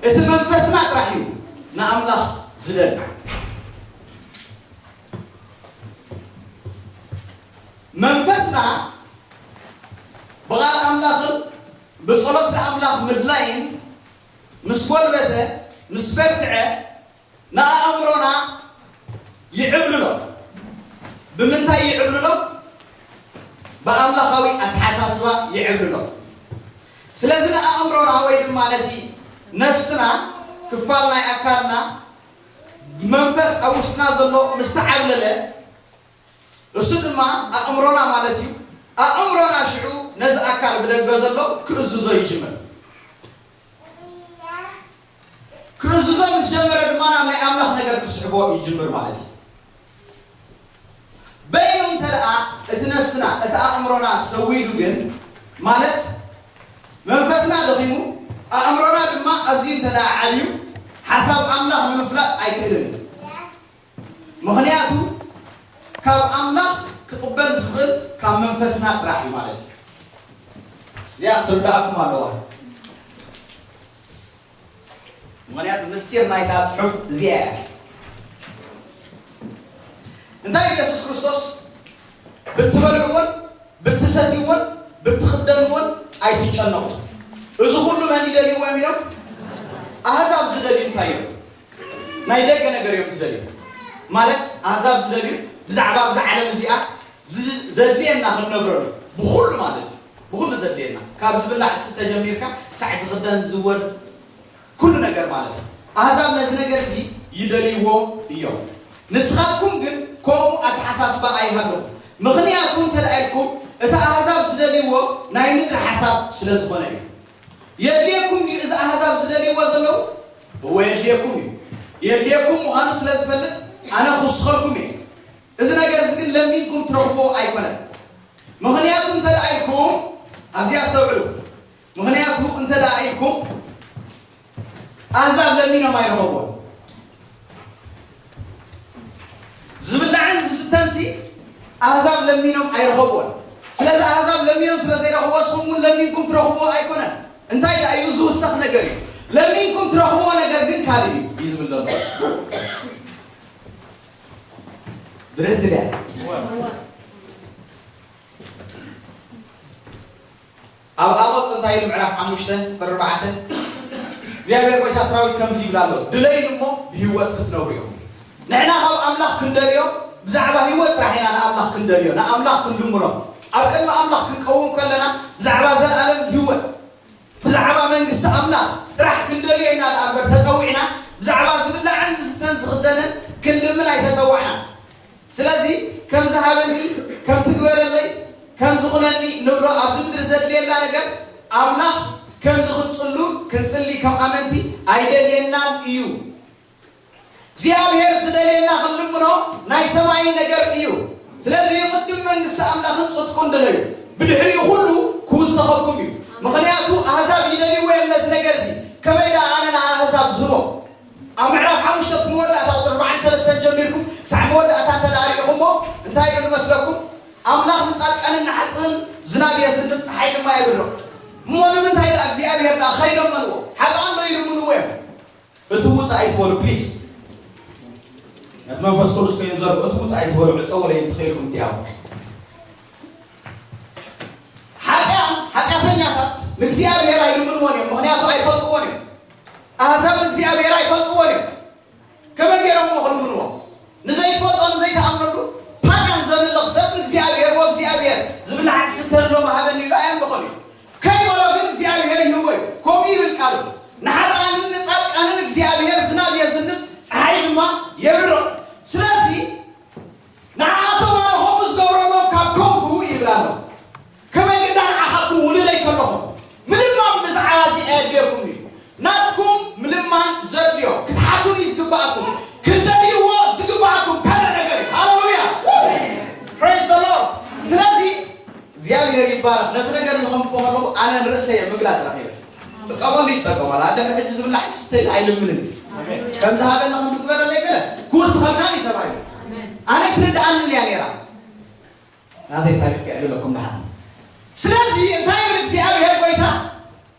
እቲ መንፈስና ጥራሕ እዩ ንኣምላኽ ዝደሊ። መንፈስና ብቓል ኣምላኽን ብጸሎት ንኣምላኽ ምድላይን ምስ ጎልበተ፣ ምስ በርትዐ፣ ንኣእምሮና ይዕብልሎ። ብምንታይ ይዕብልሎ? ብኣምላኻዊ ኣተሓሳስባ ይዕብልሎ። ስለዚ ንኣእምሮና ወይ ድማ ነቲ ነፍስና፣ ክፋል ናይ ኣካልና፣ መንፈስ ኣብ ውሽጥና ዘሎ ምስ ተዓብለለ፣ እሱ ድማ ኣእምሮና ማለት እዩ። ኣእምሮና ሽዑ ነዚ ኣካል ብደገ ዘሎ ክእዝዞ ይጅምር። ክእዝዞ ምስ ጀመረ ድማ ናብ ናይ ኣምላኽ ነገር ክስሕቦ ይጅምር ማለት እዩ። በይኑ እንተ ደኣ እቲ ነፍስና፣ እቲ ኣእምሮና ሰዊዱ ግን፣ ማለት መንፈስና ደኺሙ፣ ኣእምሮና ድማ ኣዝዩ እንተ ደኣ ዓብዩ፣ ሓሳብ ኣምላኽ ንምፍላጥ ኣይክእልን እዩ። ምኽንያቱ ካብ ኣምላኽ ክቕበል ዝኽእል ካብ መንፈስና ጥራሕ እዩ ማለት እዩ። እዚኣ ክትርድኣኩም ኣለዋ። ምኽንያቱ ምስጢር ናይታ ጽሑፍ እዚኣ እያ። እንታይ ኢየሱስ ክርስቶስ ብትበልዕዎን ብትሰትይዎን ብትኽደንዎን ኣይትጨነቑ። እዚ ኩሉ መን ይደልይዎ እዮም ኢሎም? ኣህዛብ ዝደልዩ እንታይ እዮም? ናይ ደገ ነገር እዮም ዝደልዩ። ማለት ኣህዛብ ዝደልዩ ብዛዕባ ኣብዛ ዓለም እዚኣ ዝ-፣ ዘድልየና ክንነብረሉ ብኹሉ ማለት እዩ። ብኹሉ ዘድልየና ካብ ዝብላዕ ዝስተ ጀሚርካ ክሳዕ ዝኽደን ዝወር ኩሉ ነገር ማለት እዩ። ኣህዛብ ነዚ ነገር እዚ ይደልይዎ እዮም። ንስኻትኩም ግን ከምኡ ኣተሓሳስባ ኣይሃለኹም። ምኽንያቱ እንተ ደኣ ኢልኩም እቲ ኣህዛብ ዝደልይዎ ናይ ምድሪ ሓሳብ ስለ ዝኾነ እዩ። የድልየኩም ድዩ እዚ ኣህዛብ ዝደልይዎ ዘለዉ? እወ የድልየኩም እዩ። የድልየኩም ምዃኑ ስለ ዝፈልጥ ኣነ ክውስኸልኩም እየ። እዚ ነገር እዚ ግን ለሚንኩም ትረኽብዎ ኣይኮነን። ምኽንያቱ እንተ ደኣ ኢልኩም፣ ኣብዚ ኣስተውዕሉ። ምኽንያቱ እንተ ደኣ ኢልኩም፣ ኣህዛብ ለሚኖም ኣይረኸብዎን። ዝብላዕን ዝስተንሲ ኣህዛብ ለሚኖም ኣይረኸብዎን። ስለዚ ኣህዛብ ለሚኖም ስለ ዘይረኽብዎ፣ ንስኹም እውን ለሚንኩም ትረኽብዎ ኣይኮነን። እንታይ ደኣ እዩ ዝውሰኽ ነገር እዩ። ለሚንኩም ትረኽብዎ ነገር ግን ካልእ እዩ፣ እዩ ዝብል ዘሎ። ብርህቲ ድያ? ኣብ ኣሞጽ እንታይ ኢሉ? ምዕራፍ ሓሙሽተ ቁጽሪ ኣርባዕተ፣ እግዚኣብሔር ጐይታ ሰራዊት ከምዚ ይብል ኣሎ፣ "ድለዩ እሞ ብህይወት ክትነብሩ ኢኹም።" ንሕና ካብ ኣምላኽ ክንደልዮ ብዛዕባ ህይወት ጥራሕ ኢና ንኣምላኽ ክንደልዮ፣ ንኣምላኽ ክንልምኖ። ኣብ ቅድሚ ኣምላኽ ክንቀውም ከለና ብዛዕባ ዘለኣለም ህይወት፣ ብዛዕባ መንግስቲ ኣምላኽ ጥራሕ ክንደልዮ ኢና ደኣ እምበር ተጸዊዕና፣ ብዛዕባ ዝብላዕን ዝስተን ዝኽደንን ክንልምን ኣይተጸዋዕናን። ስለዚ ከም ዝሃበኒ፣ ከም ትግበረለይ፣ ከም ዝኹነኒ ንብሎ ኣብዚ ምድሪ ዘድልየና ነገር ኣምላኽ ከም ዝኽንጽሉ ክንጽሊ ከም ኣመንቲ ኣይደልየናን እዩ። እግዚኣብሔር ዝደልየና ክንልምኖ ናይ ሰማይ ነገር እዩ። ስለዚ ቅድም መንግስቲ ኣምላኽን ጽድቁን ድለዩ፣ ብድሕሪኡ ኩሉ ክውሰኸኩም እዩ። ምኽንያቱ ኣህዛብ ይደልይዎ እዮም ነዚ ነገር እዚ። ከመይ ደኣ ኣነ ንኣህዛብ ዝህቦ? ኣብ ምዕራፍ ሓሙሽተ መወዳእታ ቁጽሪ ኣርባዓን ሰለስተን ጀሚርኩም ክሳዕ መወዳእታ እንተ ደኣ ሪእኹሞ እንታይ እዩ ዝመስለኩም? ኣምላኽ ንጻድቃንን ንሓጥእን ዝናብ የዝንብ፣ ጸሓይ ድማ የብርቕ። እሞ ንምንታይ ደኣ እግዚኣብሔር ደኣ ከይለመንዎ? ሓጥኣን ዶ ይልምንዎ እዮም? እቲ ውጻእ ኣይትበሉ ፕሊስ። ነቲ መንፈስ ቅዱስ ኮይኑ ዘርግ እቲ ውጻእ ኣይትበሉ፣ ዕጸውለይ እንተኸይልኩም እቲኣ። ሓጢኣን፣ ሓጢኣተኛታት ንእግዚኣብሔር ኣይልምንዎን እዮም፣ ምኽንያቱ ኣይፈልጥዎን እዮም። ኣህዛብ ንእግዚኣብሔር ኣይፈልጥዎን እዮም። ከመይ ገይሮም እሞ ክልምንዎ? ንዘይትፈልጦ፣ ንዘይትኣምነሉ ፓጋን ዘምልኽ ሰብ ንእግዚኣብሔር፣ "ወእግዚኣብሔር፣ ዝብላዕ ዝስተ ኣሎ መሃበኒ" ኢሉ ኣየምልኾን እዩ። ከይበሎ ግን እግዚኣብሔር ይህቦ እዩ። ከምኡ ይብል ቃሉ፣ "ንሓጥኣንን ንጻድቃንን እግዚኣብሔር ዝናብ የዝንብ፣ ጸሓይ ድማ የብርቕ። ስለዚ ንዓኣቶም ኣነ ከምኡ ዝገብረሎም ካብ ኮንኩ" ይብል ኣሎ። ከመይ ግን ንዓኻትኩም ውሉደይ ከለኹም ምልማን ብዛዕባ እዚ ኣየድልየኩም እዩ። ናትኩም ምልማን ዘድልዮ ክትሓቱኒ ዝግብኣኩም፣ ክትደልይዎ ዝግብኣኩም ካልእ ነገር እዩ። ሃሌሉያ! Praise the Lord! ስለዚ እግዚኣብሔር ይባረኽ። ነቲ ነገር እዚ ከምክቦ ከለኹ ኣነ ንርእሰይ እየ ምግላጽ ረኺበ። ጥቀመሉ ይጠቀመሉ። ኣደ ሕጂ ዝብላዕ ዝስተይ ኣይልምንን እዩ። ከም ዝሃበኒ ከም ዝግበረለይ ገለ ክውስኸልካን እዩ ተባሂሉ። ኣነ ትርድኣንን እያ ነይራ። ናተይ ታሪኽ ክዕልለኩም ደሓን። ስለዚ እንታይ ይብል እግዚኣብሔር ጐይታ?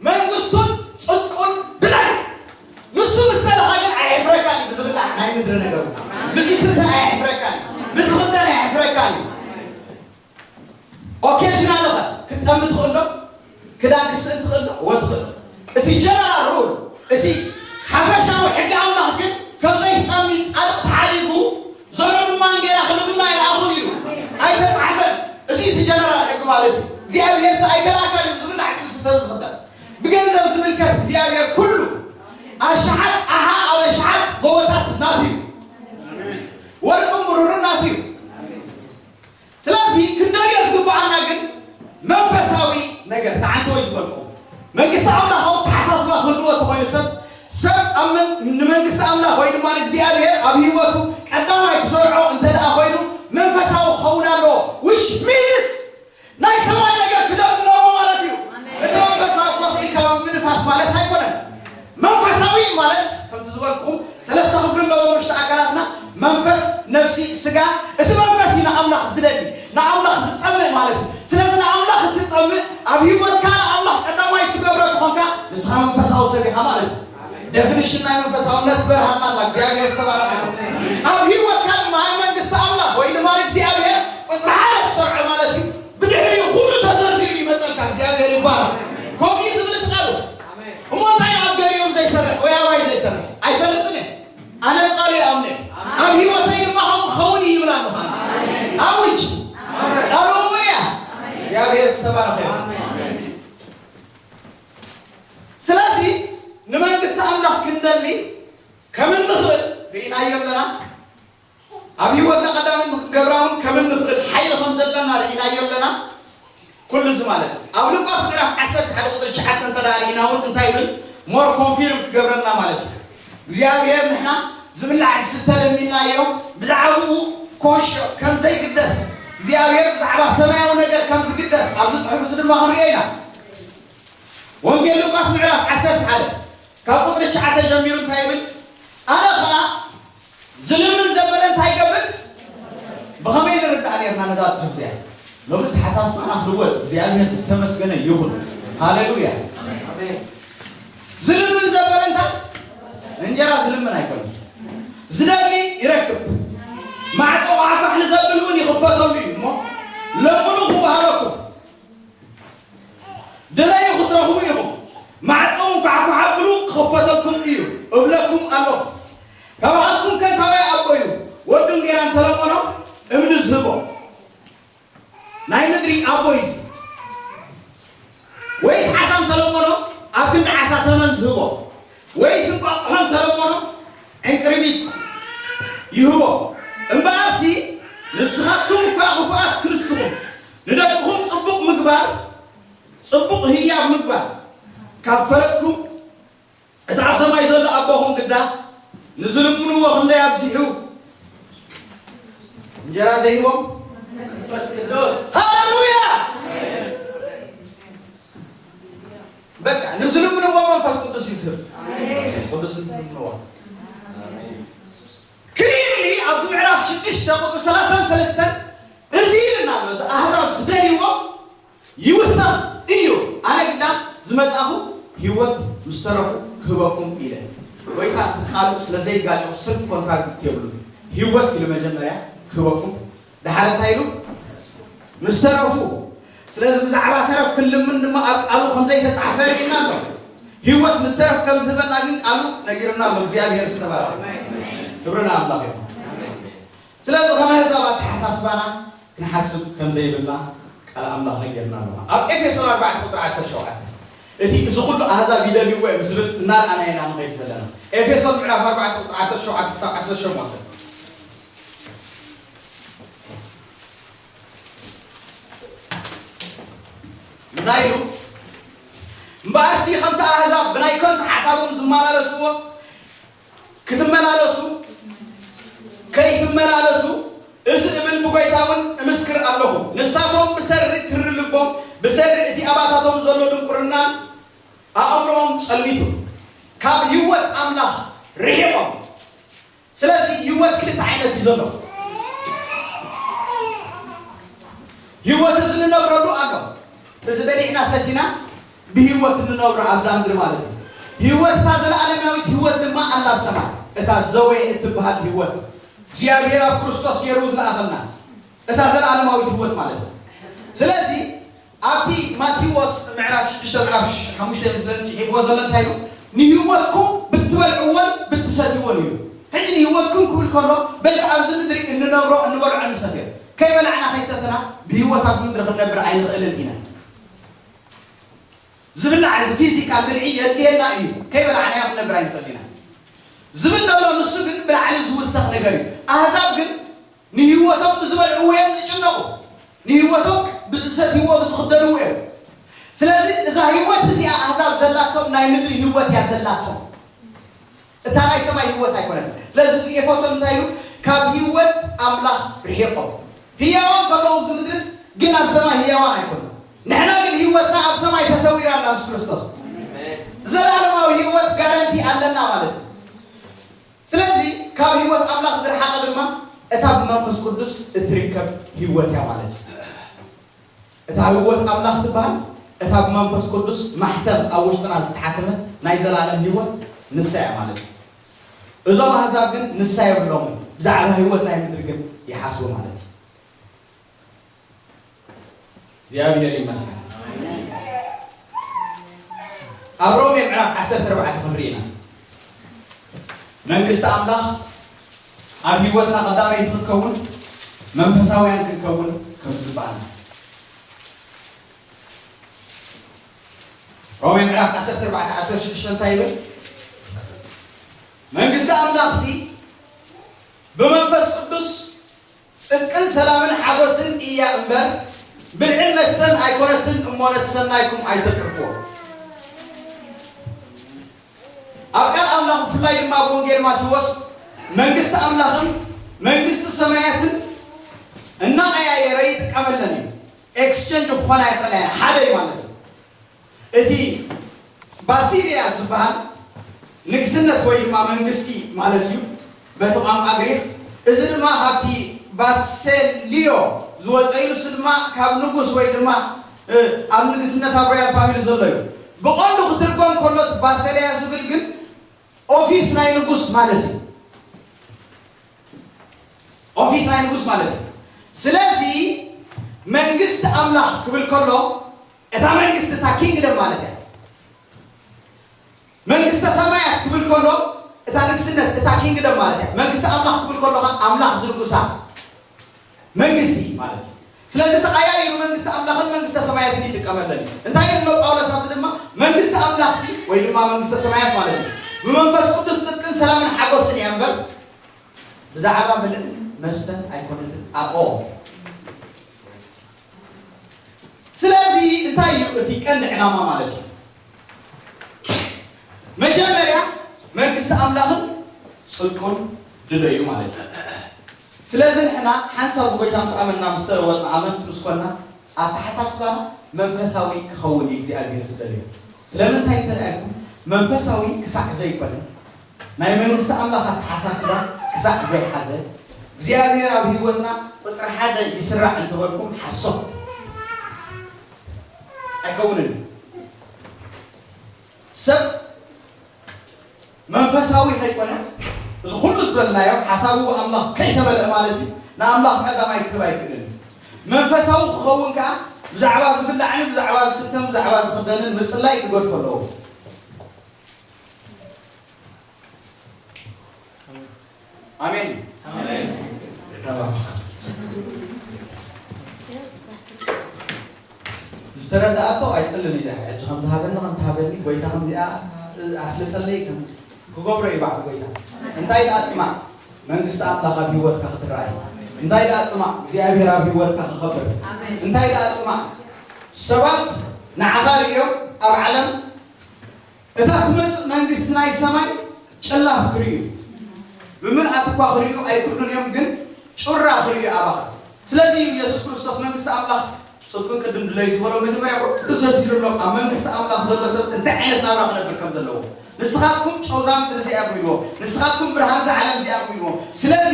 "መንግስቱን ጽድቁን ድላይ፣ ንሱ ምስ ደለኻ ግን ኣየሕፍረካን እዩ፣ ብዝብላዕ ናይ ምድሪ ነገሩ፣ ብዝስተ ኣየሕፍረካን እዩ፣ ብዝኽደን ኣየሕፍረካን እዩ።" ኦኬዥናል ኸ ክትጠሚ ትኽእል ዶ? ክዳን ክስእን ትኽእል ዶ? እወ ትኽእል። እቲ ጀነራል ሩል፣ እቲ ሓፈሻዊ ሕጊ ኣምላኽ ግን ከም ዘይትጠሚ ጻድቕ ተሓዲጉ ዘሎ ድማ እንጌራ ክልምና ኣይለኣኹን ኢሉ ኣይተጻሕፈን። እዚ እቲ ጀነራል ሕጊ ማለት እዩ። እግዚኣብሔር ሰ ኣይከልኣካን እዩ፣ ዝብላዕ ክስተ ዝኽደን። ብገንዘብ ዝምልከት እግዚኣብሔር ኩሉ ኣሽሓት ኣሓ ኣብ ኣሽሓት ጎቦታት ናቱ እዩ። ወርቅን ብሩርን ናቱ እዩ። ስለዚ ክንደልዮ ዝግብኣና ግን መንፈሳዊ ነገር ተዓንተወይ ዝበልኩ መንግስቲ ኣምላኽ ኣተሓሳስባ ክህልዎ እንተኾይኑ ሰብ ሰብ ኣብ መን- ንመንግስቲ ኣምላኽ ወይ ድማ ንእግዚኣብሔር ኣብ ህይወቱ ቀዳማይ ክሰርዖ እንተ ደኣ ኮይኑ መንፈሳዊ ክኸውን ኣለዎ። Which means ናይ ሰማይ ነገር ክደልዎ ማለት እዩ። እቲ መንፈሳዊ ኮስ ኢልካ ምንፋስ ማለት ኣይኮነን። መንፈሳዊ ማለት ከምቲ ዝበልኩኹም ሰለስተ ክፍሊ ኣለዎ ውሽጢ ኣካላትና፣ መንፈስ፣ ነፍሲ፣ ስጋ። እቲ መንፈስ እዩ ንኣምላኽ ዝደሊ፣ ንኣምላኽ ዝጸምእ ማለት እዩ። ስለዚ ንኣምላኽ እንትጸምእ ኣብ ህይወትካ ንኣምላኽ ቀዳማይ እትገብሮ እንተኾንካ ንስኻ መንፈሳዊ ሰብ ኢኻ ማለት እዩ። ደፊኒሽን ናይ መንፈሳውነት ትበርሃልና ኣላ። እግዚኣብሔር ዝተባረኸ ይኹን። ኣብ ህይወትካ ድማ ንመንግስቲ ኣምላኽ ወይ ድማ ንእግዚኣብሔር ቁጽሪ ሓደ ትሰርዖ ማለት እዩ። ብድሕሪኡ ኩሉ ተዘርዚሩ ይመጸልካ። እግዚኣብሔር ይባረኽ። ከምኡ እዩ ዝብል እቲ ቃሉ። እሞ እንታይ ኣብ ገሊኦም ዘይሰርሕ ወይ ኣባይ ዘይሰርሕ? ኣይፈልጥን እየ። ኣነ ቃሉ ይኣምነ። ኣብ ህይወተይ ድማ ከምኡ ክኸውን እዩ ይብል ኣለኹ ኣነ። ኣውጅ። ቃሉ እውን እያ። እግዚኣብሔር ዝተባረኸ ይኹን። ስለዚ ንመንግስቲ ኣምላኽ ክንደሊ ከም እንኽእል ርኢናዮ ኣለና። ኣብ ህይወትና ቀዳሚ ክንገብራ እውን ከም እንኽእል ሓይሊ ከም ዘለና ርኢናዮ ኣለና። ኩሉ እዚ ማለት እዩ። ኣብ ሉቃስ ምዕራፍ ዓሰርተ ሓደ ቁጽሪ ትሽዓተ እንተ ደኣ ርኢና እውን እንታይ ይብል? ሞር ኮንፊርም ክገብረልና ማለት እዩ። እግዚኣብሔር ንሕና ዝብላዕ ዝስተ ለሚንናዮ ብዛዕባኡ ኮንሽ ከም ዘይግደስ እግዚኣብሔር ብዛዕባ ሰማያዊ ነገር ከም ዝግደስ ኣብዚ ጽሑፍ እዚ ድማ ክንሪኦ ኢና። ወንጌል ሉቃስ ምዕራፍ ዓሰርተ ሓደ ካብ ቁፅሪ ትሽዓተ ጀሚሩ እንታይ ይብል? ኣነ ኸዓ ዝልምን ዘበለ እንታይ ይገብር? ብኸመይ ንርዳእ ነርና ነዛ ጽሑፍ እዚኣ? ሎሚ ተሓሳስባና ክልወጥ እግዚኣብሔር ዝተመስገነ ይኹን። ሃሌሉያ። ዝልምን ዘበለ እንታይ? እንጀራ ዝልምን ኣይኮነን። ዝደሊ ይረክብ። ማዕጾ ኳሕኳሕ ንዘብል እውን ይኽፈተሉ እዩ እሞ ለምኑ ክወሃበኩም። ድለዩ ክትረኽቡ ኢኹም። ማዕጾ እንኳዕ ኳሕ ኣብሉ ክኽፈተልኩም እዩ እብለኩም ኣለኹ። ካብኣኩም ከ ካባይ ኣቦ እዩ ወዱ እንጌራ እንተለመኖ እምኒ ዝህቦ? ናይ ምድሪ ኣቦ እዩ። ወይስ ዓሳ እንተለመኖ ኣብ ክንዲ ዓሳ ተመን ዝህቦ? ወይስ እንቋቑሖ እንተለመኖ ዕንቅርቢት ይህቦ? እምበኣርሲ ንስኻትኩም እኳ ክፉኣት ክንስኹም ንደቅኹም ጽቡቕ ምግባር፣ ጽቡቕ ህያብ ምግባር ካብ ፈለጥኩም፣ እቲ ኣብ ሰማይ ዘሎ ኣቦኹም ግዳ ንዝልምንዎ ክንደይ ኣብዚሑ እንጀራ ዘይህቦም? ሃሌሉያ! በቃ ንዝልምንዎ መንፈስ ቅዱስ እዩ ዝህብ። መንፈስ ቅዱስ ዝልምንዎ ክሊርሊ ኣብዚ ምዕራፍ ሽዱሽተ ቁፅሪ ሰላሳን ሰለስተን እዚ ኢልና ኣሎ። እዚ ኣህዛብ ዝደልይዎ ይውሰኽ እዩ። ኣነ ግና ዝመጻኹ ህይወት ምስ ተረፉ ክህበኩም ኢለ። ጎይታ እቲ ቃሉ ስለ ዘይጋጨው ሰልፍ ኮንትራዲክት የብሉ። ህይወት ኢሉ መጀመርያ ክህበኩም፣ ደሓር እንታይ ኢሉ? ምስ ተረፉ። ስለዚ ብዛዕባ ተረፍ ክንልምን ድማ ኣብ ቃሉ ከም ዘይተጻሕፈ ርኢና ኣሎ። ህይወት ምስ ተረፍ ከም ዝህበና ግን ቃሉ ነጊርና ኣሎ። እግዚኣብሔር ዝተባረከ። ክብሪ ንኣምላኽ ይኹን። ስለዚ ከም ኣህዛብ ኣተሓሳስባና ክንሓስብ ከም ዘይብልና ቃል ኣምላኽ ነጊርና ኣሎ። ኣብ ኤፌሶን ኣርባዕተ ቁፅሪ ዓሰርተ ሸውዓተ እቲ እዚ ኩሉ ኣህዛብ ይደልይዎ እዮም ዝብል እናረኣና ኢና ንኸይድ ዘለና። ኤፌሶን ምዕራፍ ኣርባዕተ ቁፅሪ ዓሰርተ ሸውዓተ ክሳብ ዓሰርተ ሸሞንተ እንታይ ኢሉ? እምበኣርሲ ከምቲ ኣህዛብ ብናይ ከንቱ ሓሳቦም ዝመላለስዎ ክትመላለሱ ከይትመላለሱ እዚ እብል ብጎይታ እውን እምስክር ኣለኹ። ንሳቶም ብሰሪ ትሪ ልቦም ብሰሪ እቲ ኣባታቶም ዘሎ ድንቁርናን ኣእምሮኦም ጸልሚቱ ካብ ህይወት ኣምላኽ ርሒቖም። ስለዚ ህይወት ክልተ ዓይነት እዩ ዘሎ። ህይወት እዚ ንነብረሉ ኣሎ። እዚ በሊዕና ሰቲና ብህይወት እንነብሮ ኣብዛ ምድሪ ማለት እዩ። ህይወት እታ ዘለኣለማዊት ህይወት ድማ ኣላ ኣብ ሰማይ። እታ ዘወይ እትበሃል ህይወት እግዚኣብሔር ኣብ ክርስቶስ ገይሩ ዝለኣኸልና እታ ዘለኣለማዊት ህይወት ማለት እዩ። ስለዚ ኣብቲ ማቴዎስ ምዕራፍ ሽዱሽተ ምዕራፍ ሓሙሽተ ስለ ጽሒፍዎ ዘሎ እንታይ ኢሉ? ንህይወትኩም ብትበልዕዎን ብትሰትይዎን እዩ። ሕጂ ንህይወትኩም ክብል ከሎ በዚ ኣብዚ ምድሪ እንነብሮ እንበልዖ እንሰትዮ ከይበላዕና ከይሰተና ብህይወት ኣብዚ ምድሪ ክንነብር ኣይንኽእልን ኢና። ዝብላዕ እዚ ፊዚካል ብልዒ የድልየና እዩ። ከይበላዕናዮ ክንነብር ኣይንኽእል ኢና። ዝብል ዘሎ ንሱ ግን ብላዕሊ ዝውሰኽ ነገር እዩ። ኣህዛብ ግን ንህይወቶም ብዝበልዕዎ እዮም ዝጭነቑ። ንህይወቶም ብዝሰትይዎ ብዝኽደልዎ እዮም። ስለዚ እዛ ህይወት እዚኣ ኣህዛብ ዘላቶም ናይ ምድሪ ህይወት እያ ዘላቶም። እታ ናይ ሰማይ ህይወት ኣይኮነትን። ስለዚ እዚ ኤፌሶን እንታይ ኢሉ? ካብ ህይወት ኣምላኽ ርሒቖም። ህያዋን ከለዉ ኣብዚ ምድርስ ግን ኣብ ሰማይ ህያዋን ኣይኮኑን። ንሕና ግን ህይወትና ኣብ ሰማይ ተሰዊራ ኣላ ምስ ክርስቶስ። ዘላለማዊ ህይወት ጋረንቲ ኣለና ማለት እዩ። ስለዚ ካብ ህይወት ኣምላኽ ዝረሓቐ ድማ እታ ብመንፈስ ቅዱስ እትርከብ ህይወት እያ ማለት እዩ። እታ ህይወት ኣምላኽ ትበሃል እታ ብመንፈስ ቅዱስ ማሕተም ኣብ ውሽጥና ዝተሓተመት ናይ ዘላለም ህይወት ንሳ እያ ማለት እዩ። እዞም ኣህዛብ ግን ንሳ የብሎምን። ብዛዕባ ህይወት ናይ ምድሪ ግን ይሓስቡ ማለት እዩ። እግዚኣብሔር ይመስገን። ኣብ ሮሜ ምዕራፍ ዓሰርተ ኣርባዕተ ክንርኢ ኢና። መንግስቲ ኣምላኽ ኣብ ህይወትና ቀዳመይቲ ክትከውን መንፈሳውያን ክንከውን ከም ዝግባኣና። ሮሜ ምዕራፍ ዓሰርተ ኣርባዕተ ዓሰርተ ሽዱሽተ እንታይ ይብል? መንግስቲ ኣምላኽሲ ብመንፈስ ቅዱስ ጽድቅን ሰላምን ሓጎስን እያ እምበር ብልዕን መስተን ኣይኮነትን እሞ ነቲ ሰናይኩም ኣይተትርፍዎ። ኣብ ቃል ኣምላኽ ብፍላይ ድማ ኣብ ወንጌል ማቴዎስ መንግስቲ ኣምላኽን መንግስቲ ሰማያትን እናቐያየረ ይጥቀመለን እዩ። ኤክስቸንጅ ክኾና ይኽእላ እየን፣ ሓደ እዩ ማለት እዩ። እቲ ባሲሊያ ዝበሃል ንግስነት ወይ ድማ መንግስቲ ማለት እዩ በቲ ቋንቋ ግሪክ። እዚ ድማ ካብቲ ባሰሊዮ ዝወፀ እዩ። ንሱ ድማ ካብ ንጉስ ወይ ድማ ኣብ ንግስነት ኣብ ሮያል ፋሚሊ ዘሎ እዩ። ብቐንዱ ክትርጎም ከሎ እቲ ባሰሊያ ዝብል ግን ኦፊስ ናይ ንጉስ ማለት እዩ። ኦፊስ ናይ ንጉስ ማለት እዩ። ስለዚ መንግስቲ ኣምላኽ ክብል ከሎ እታ መንግስቲ እታ ኪንግደም ማለት እያ። መንግስተ ሰማያት ክብል ከሎ እታ ንግስነት እታ ኪንግደም ማለት እያ። መንግስቲ ኣምላኽ ክብል ከሎ ኣምላኽ ዝንጉሳ መንግስቲ ማለት እዩ። ስለዚ ተቐያይሩ መንግስቲ ኣምላኽን መንግስተ ሰማያትን ይጥቀመለን እዩ። እንታይ ይብሎ ጳውሎስ ኣብዚ ድማ መንግስቲ ኣምላኽሲ ወይ ድማ መንግስተ ሰማያት ማለት እዩ ብመንፈስ ቅዱስ ጽድቅን ሰላምን ሓጎስን እያ እምበር ብዛዕባ ብልዕን መስተን ኣይኮነትን ኣቆ ስለዚ እንታይ እዩ እቲ ቀንዲ ዕላማ ማለት እዩ? መጀመርያ መንግስቲ ኣምላኽን ጽድቁን ድለዩ ማለት እዩ። ስለዚ ንሕና ሓንሳብ ብጎይታ ምስ ኣመንና ምስ ተለወጥና ኣመንቲ ምስ ኮና ኣተሓሳስባና መንፈሳዊ ክኸውን እዩ እግዚኣብሔር ዝደልዮ። ስለምንታይ እንተልኣልኩም መንፈሳዊ ክሳዕ ዘይኮነ ናይ መንግስቲ ኣምላኽ ኣተሓሳስባ ክሳዕ ዘይሓዘ እግዚኣብሔር ኣብ ህይወትና ቁፅሪ ሓደ ይስራዕ እንተበልኩም ሓሶት ኣይከውንን። ሰብ መንፈሳዊ ከይኮነ እዚ ኩሉ ዝበልናዮ ሓሳቡ ኣምላኽ ከይተመልአ ማለት እዩ። ንኣምላኽ ቀዳማይ ክህብ ኣይክእልን እዩ። መንፈሳዊ ክኸውን ከዓ ብዛዕባ ዝብላዕን ብዛዕባ ዝስተን ብዛዕባ ዝኽደንን ምፅላይ ክገድፎ ኣለዎ። ኣሜን። ኣሜን። ተባረኽ። ዝተረዳእቶ ኣይጽልን ኢለ ሕጂ ከም ዝሃበኒ ከም ትሃበኒ ጎይታ ከምዚኣ ኣስልጠለይ ከም ክገብሮ እዩ በዓል ጎይታ። እንታይ ደኣ ጽማዕ መንግስቲ ኣምላኽ ኣብ ህይወትካ ክትረኣይ። እንታይ ደኣ ጽማዕ እግዚኣብሔር ኣብ ህይወትካ ክኸብር። እንታይ ደኣ ጽማዕ ሰባት ንዓኻ ርእዮም ኣብ ዓለም እታ ትመጽእ መንግስቲ ናይ ሰማይ ጨላፍ ክርእዩ ብምልኣት እኳ ክርእዩ ኣይክእሉን እዮም፣ ግን ጩራ ክርእዩ ኣባኻ። ስለዚ እዩ የሱስ ክርስቶስ መንግስቲ ኣምላኽ ጽድቅን ቅድም ድለዩ ዝበሎ መጀመርያ ኩሉ ዘርዚሩሎም ኣብ መንግስቲ ኣምላኽ ዘሎ ሰብ እንታይ ዓይነት ናብራ ክነብር ከም ዘለዎ። ንስኻትኩም ጨው እዛ ምድሪ እዚኣ ኢኹም ኢልዎም፣ ንስኻትኩም ብርሃን እዛ ዓለም እዚኣ ኢኹም ኢልዎም። ስለዚ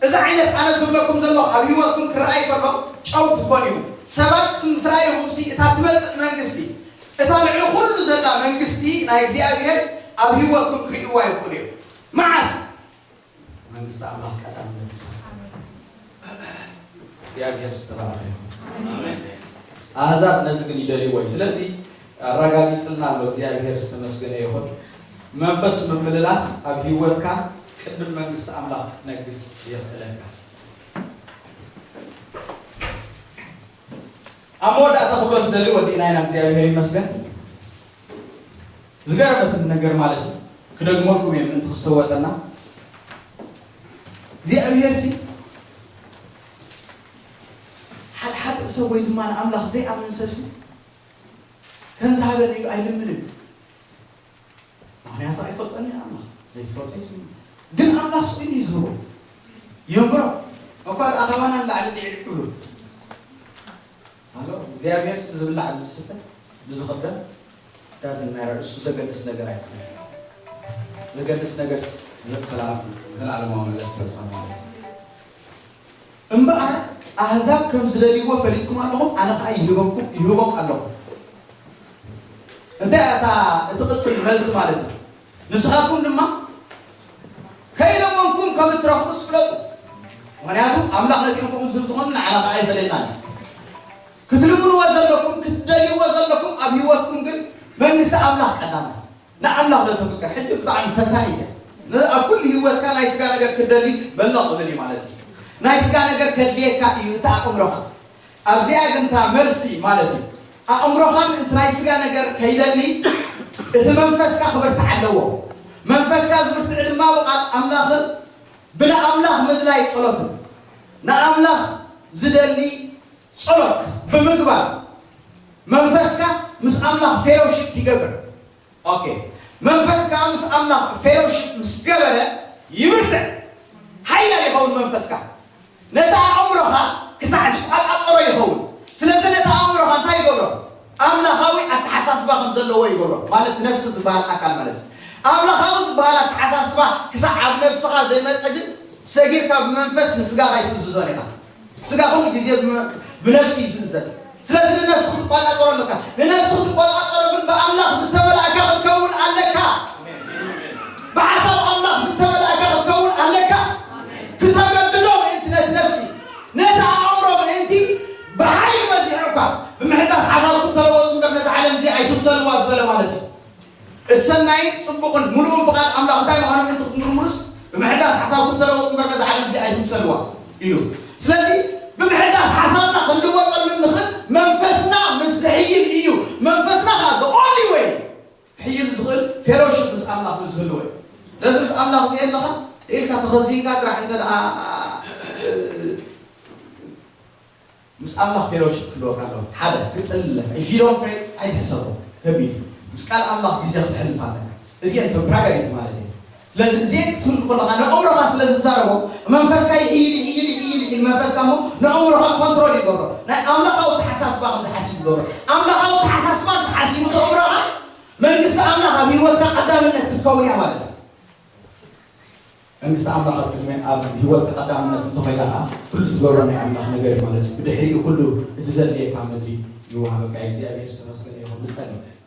እዚ ዓይነት ኣነ ዝብለኩም ዘለኹ ኣብ ህይወትኩም ክረኣይ ከሎ ጨው ክኾን እዩ። ሰባት ምስ ረኣይኹምሲ እታ ትመጽእ መንግስቲ እታ ልዕሊ ኩሉ ዘላ መንግስቲ ናይ እግዚኣብሔር ኣብ ህይወትኩም ክርእይዋ ይኽእሉ እዮም። መዓስ? መንግስቲ ኣምላኽ ቀዳምነት ምሳና። እግዚኣብሔር ዝተባረኸ ይኹን። ኣህዛብ ነዚ ግን ይደልይዎ እዩ። ስለዚ ኣረጋጊጽልና ኣሎ። እግዚኣብሔር ዝተመስገነ ይኹን። መንፈስ ምምልላስ ኣብ ህይወትካ ቅድም መንግስቲ ኣምላኽ ክትነግስ የኽእለካ። ኣብ መወዳእታ ክብሎ ዝደሊ ወዲእና ኢና እግዚኣብሔር ይመስገን። ዝገረመትን ነገር ማለት እዩ ክደግመልኩም እየ ምእንቲ ክሰወጠና እግዚኣብሔር ሲ ሓድሓድ ሰብ ወይ ድማ ንኣምላኽ ዘይኣምን ሰብ ሲ ከም ዝሃበኒ ኢሉ ኣይልምንን። ምኽንያቱ ኣይፈልጦን እዩ ኣምላኽ ዘይፈልጦ ይስምዕ። ግን ኣምላኽ ስኢሉ እዩ ዝህቦ። የንብሮ እኳ ኣኻባና ንላዕሊ ልዕሊ ክብሉ ኣሎ እግዚኣብሔር ዝብላዕ ዝስተ ብዝኽደን ዳዝን ማረር እሱ ዘገድስ ነገር ኣይትፈልጥ። ዘገድስ ነገር ዘላለም ዘላለማዊ ነገር ስለዝኾነ ማለት እዩ። እምበኣር ኣህዛብ ከም ዝደልይዎ ፈሊጥኩም ኣለኹም፣ ኣነ ከዓ ይህበኩም ይህቦም ኣለኹ። እንታይ እታ እቲ ቅፅል መልሲ ማለት እዩ? ንስኻትኩም ድማ ከይለመንኩም ከም እትረኽቡ ዝፍለጡ። ምክንያቱ ኣምላኽ ነቲኦም ከምኡ ዝህብ ዝኾኑ ንዓና ከዓ ኣይፈለየናን። ክትልምንዎ ዘለኩም ክትደልይዎ ዘለኩም ኣብ ህይወትኩም ግን መንግስቲ ኣምላኽ ቀዳማይ። ንኣምላኽ ዶ ተፍቅር? ሕጂ ብጣዕሚ ፈታኒት እያ። ኣብ ኩሉ ህይወትካ ናይ ስጋ ነገር ክትደሊ በሎ ቅብል እዩ ማለት እዩ። ናይ ስጋ ነገር ከድልየካ እዩ እቲ ኣእምሮኻ። ኣብዚኣ ግን እታ መልሲ ማለት እዩ ኣእምሮኻ ምእንቲ ናይ ስጋ ነገር ከይደሊ እቲ መንፈስካ ክብርትዕ ኣለዎ። መንፈስካ ዝብርትዕ ድማ ብቓል ኣምላኽን ብንኣምላኽ ምድላይ ጸሎትን ንኣምላኽ ዝደሊ ጸሎት ብምግባር መንፈስካ ምስ ኣምላኽ ፌሎሺፕ ይገብር። ኦኬ መንፈስካ ምስ ኣምላኽ ፌሎሺፕ ምስ ገበረ ይብርትዕ ሓያል ይኸውን መንፈስካ ነቲ ኣእምሮኻ ክሳዕ ዝቋጻጸሮ ይኸውን። ስለዚ ነቲ ኣእምሮኻ እንታይ ይገብሮ? ኣምላኻዊ ኣተሓሳስባ ከም ዘለዎ ይገብሮ። ማለት ነፍሲ ዝበሃል ኣካል ማለት እዩ። ኣምላኻዊ ዝበሃል ኣተሓሳስባ ክሳዕ ኣብ ነፍስኻ ዘይመጸ ግን ሰጊርካ ብመንፈስ ንስጋኻ ኣይትእዝዞን ኢኻ። ስጋ ኩሉ ግዜ ብመ-፣ ብነፍሲ እዩ ዝእዘዝ። ስለዚ ንነፍሲ ክትቆጻጸሮ ኣለካ። ንነፍሲ ክትቆጻጸሮ ግን ብኣምላኽ ዝተመላእካ ክትከውን ኣለካ። ብሓሳብ ኣምላኽ ዝተመላእካ ክትከውን ኣለካ። ክተገድዶ ምእንቲ ነቲ ነፍሲ፣ ነቲ ኣእምሮ ምእንቲ ብሓይሊ በዚሑ እኳ ብምሕዳስ ሓሳብኩም ተለወጡ እምበር ነዚ ዓለም እዚ ኣይትምሰልዋ ዝበለ ማለት እዩ። እቲ ሰናይን ጽቡቕን ምሉእን ፍቓድ ኣምላኽ እንታይ ምዃኑ ምእንቲ ክትምርምሩስ ብምሕዳስ ሓሳብኩም ተለወጡ እምበር ነዚ ዓለም እዚ ኣይትምሰልዋ ኢሉ። ስለዚ ብምሕዳስ ሓሳብና ክንልወጠሉ እንኽእል መንፈስና ምስ ዝሕይል እዩ። መንፈስና ከዓ the only way ክሕይል ዝኽእል ፌሎሺፕ ምስ ኣምላኽ ምስ ዝህልዎ እዩ። ስለዚ ምስ ኣምላኽ ዘየለኻ ኢልካ ተኸዚንካ ጥራሕ እንተ ደኣ ምስ ኣምላኽ ፌሎሺፕ ክህልወካ ኣለዎ። ሓደ ክጽሊ ኣለካ። If you don't pray ኣይትሕሰቦ። ከቢድ እዩ። ምስ ቃል ኣምላኽ ግዜ ክተሕልፍ ኣለካ። እዚአን ተምፕራጋሪት ማለት እዩ። ስለዚ እዚአን ክትብል ከለኻ ንኣእምሮኻ ስለ ዝዛረቦ መንፈስካ ይሕይል ይሕይል ይሕይል ይሕይል መንፈስካ እሞ ንኣእምሮኻ ኮንትሮል ይገብሮ። ናይ ኣምላኻዊ ተሓሳስባ ከም ዝሓስብ ይገብሮ። ኣምላኻዊ ተሓሳስባ ተሓሲቡ ተኣምሮኻ መንግስቲ ኣምላኽ ኣብ ህይወትካ ቀዳምነት ክትከውን እያ ማለት እዩ። መንግስቲ ኣምላኽ ኣብ ቅድሚ ኣብ ህይወትካ ቀዳምነት እንተኾይና ከዓ ኩሉ ትገብሮ ናይ ኣምላኽ ነገር እዩ ማለት እዩ። ብድሕሪኡ ኩሉ እቲ ዘድልየካ ምድሪ ይወሃበካ እዩ። እግዚኣብሔር ዝተመስገነ ይኹን። ንጸልይ።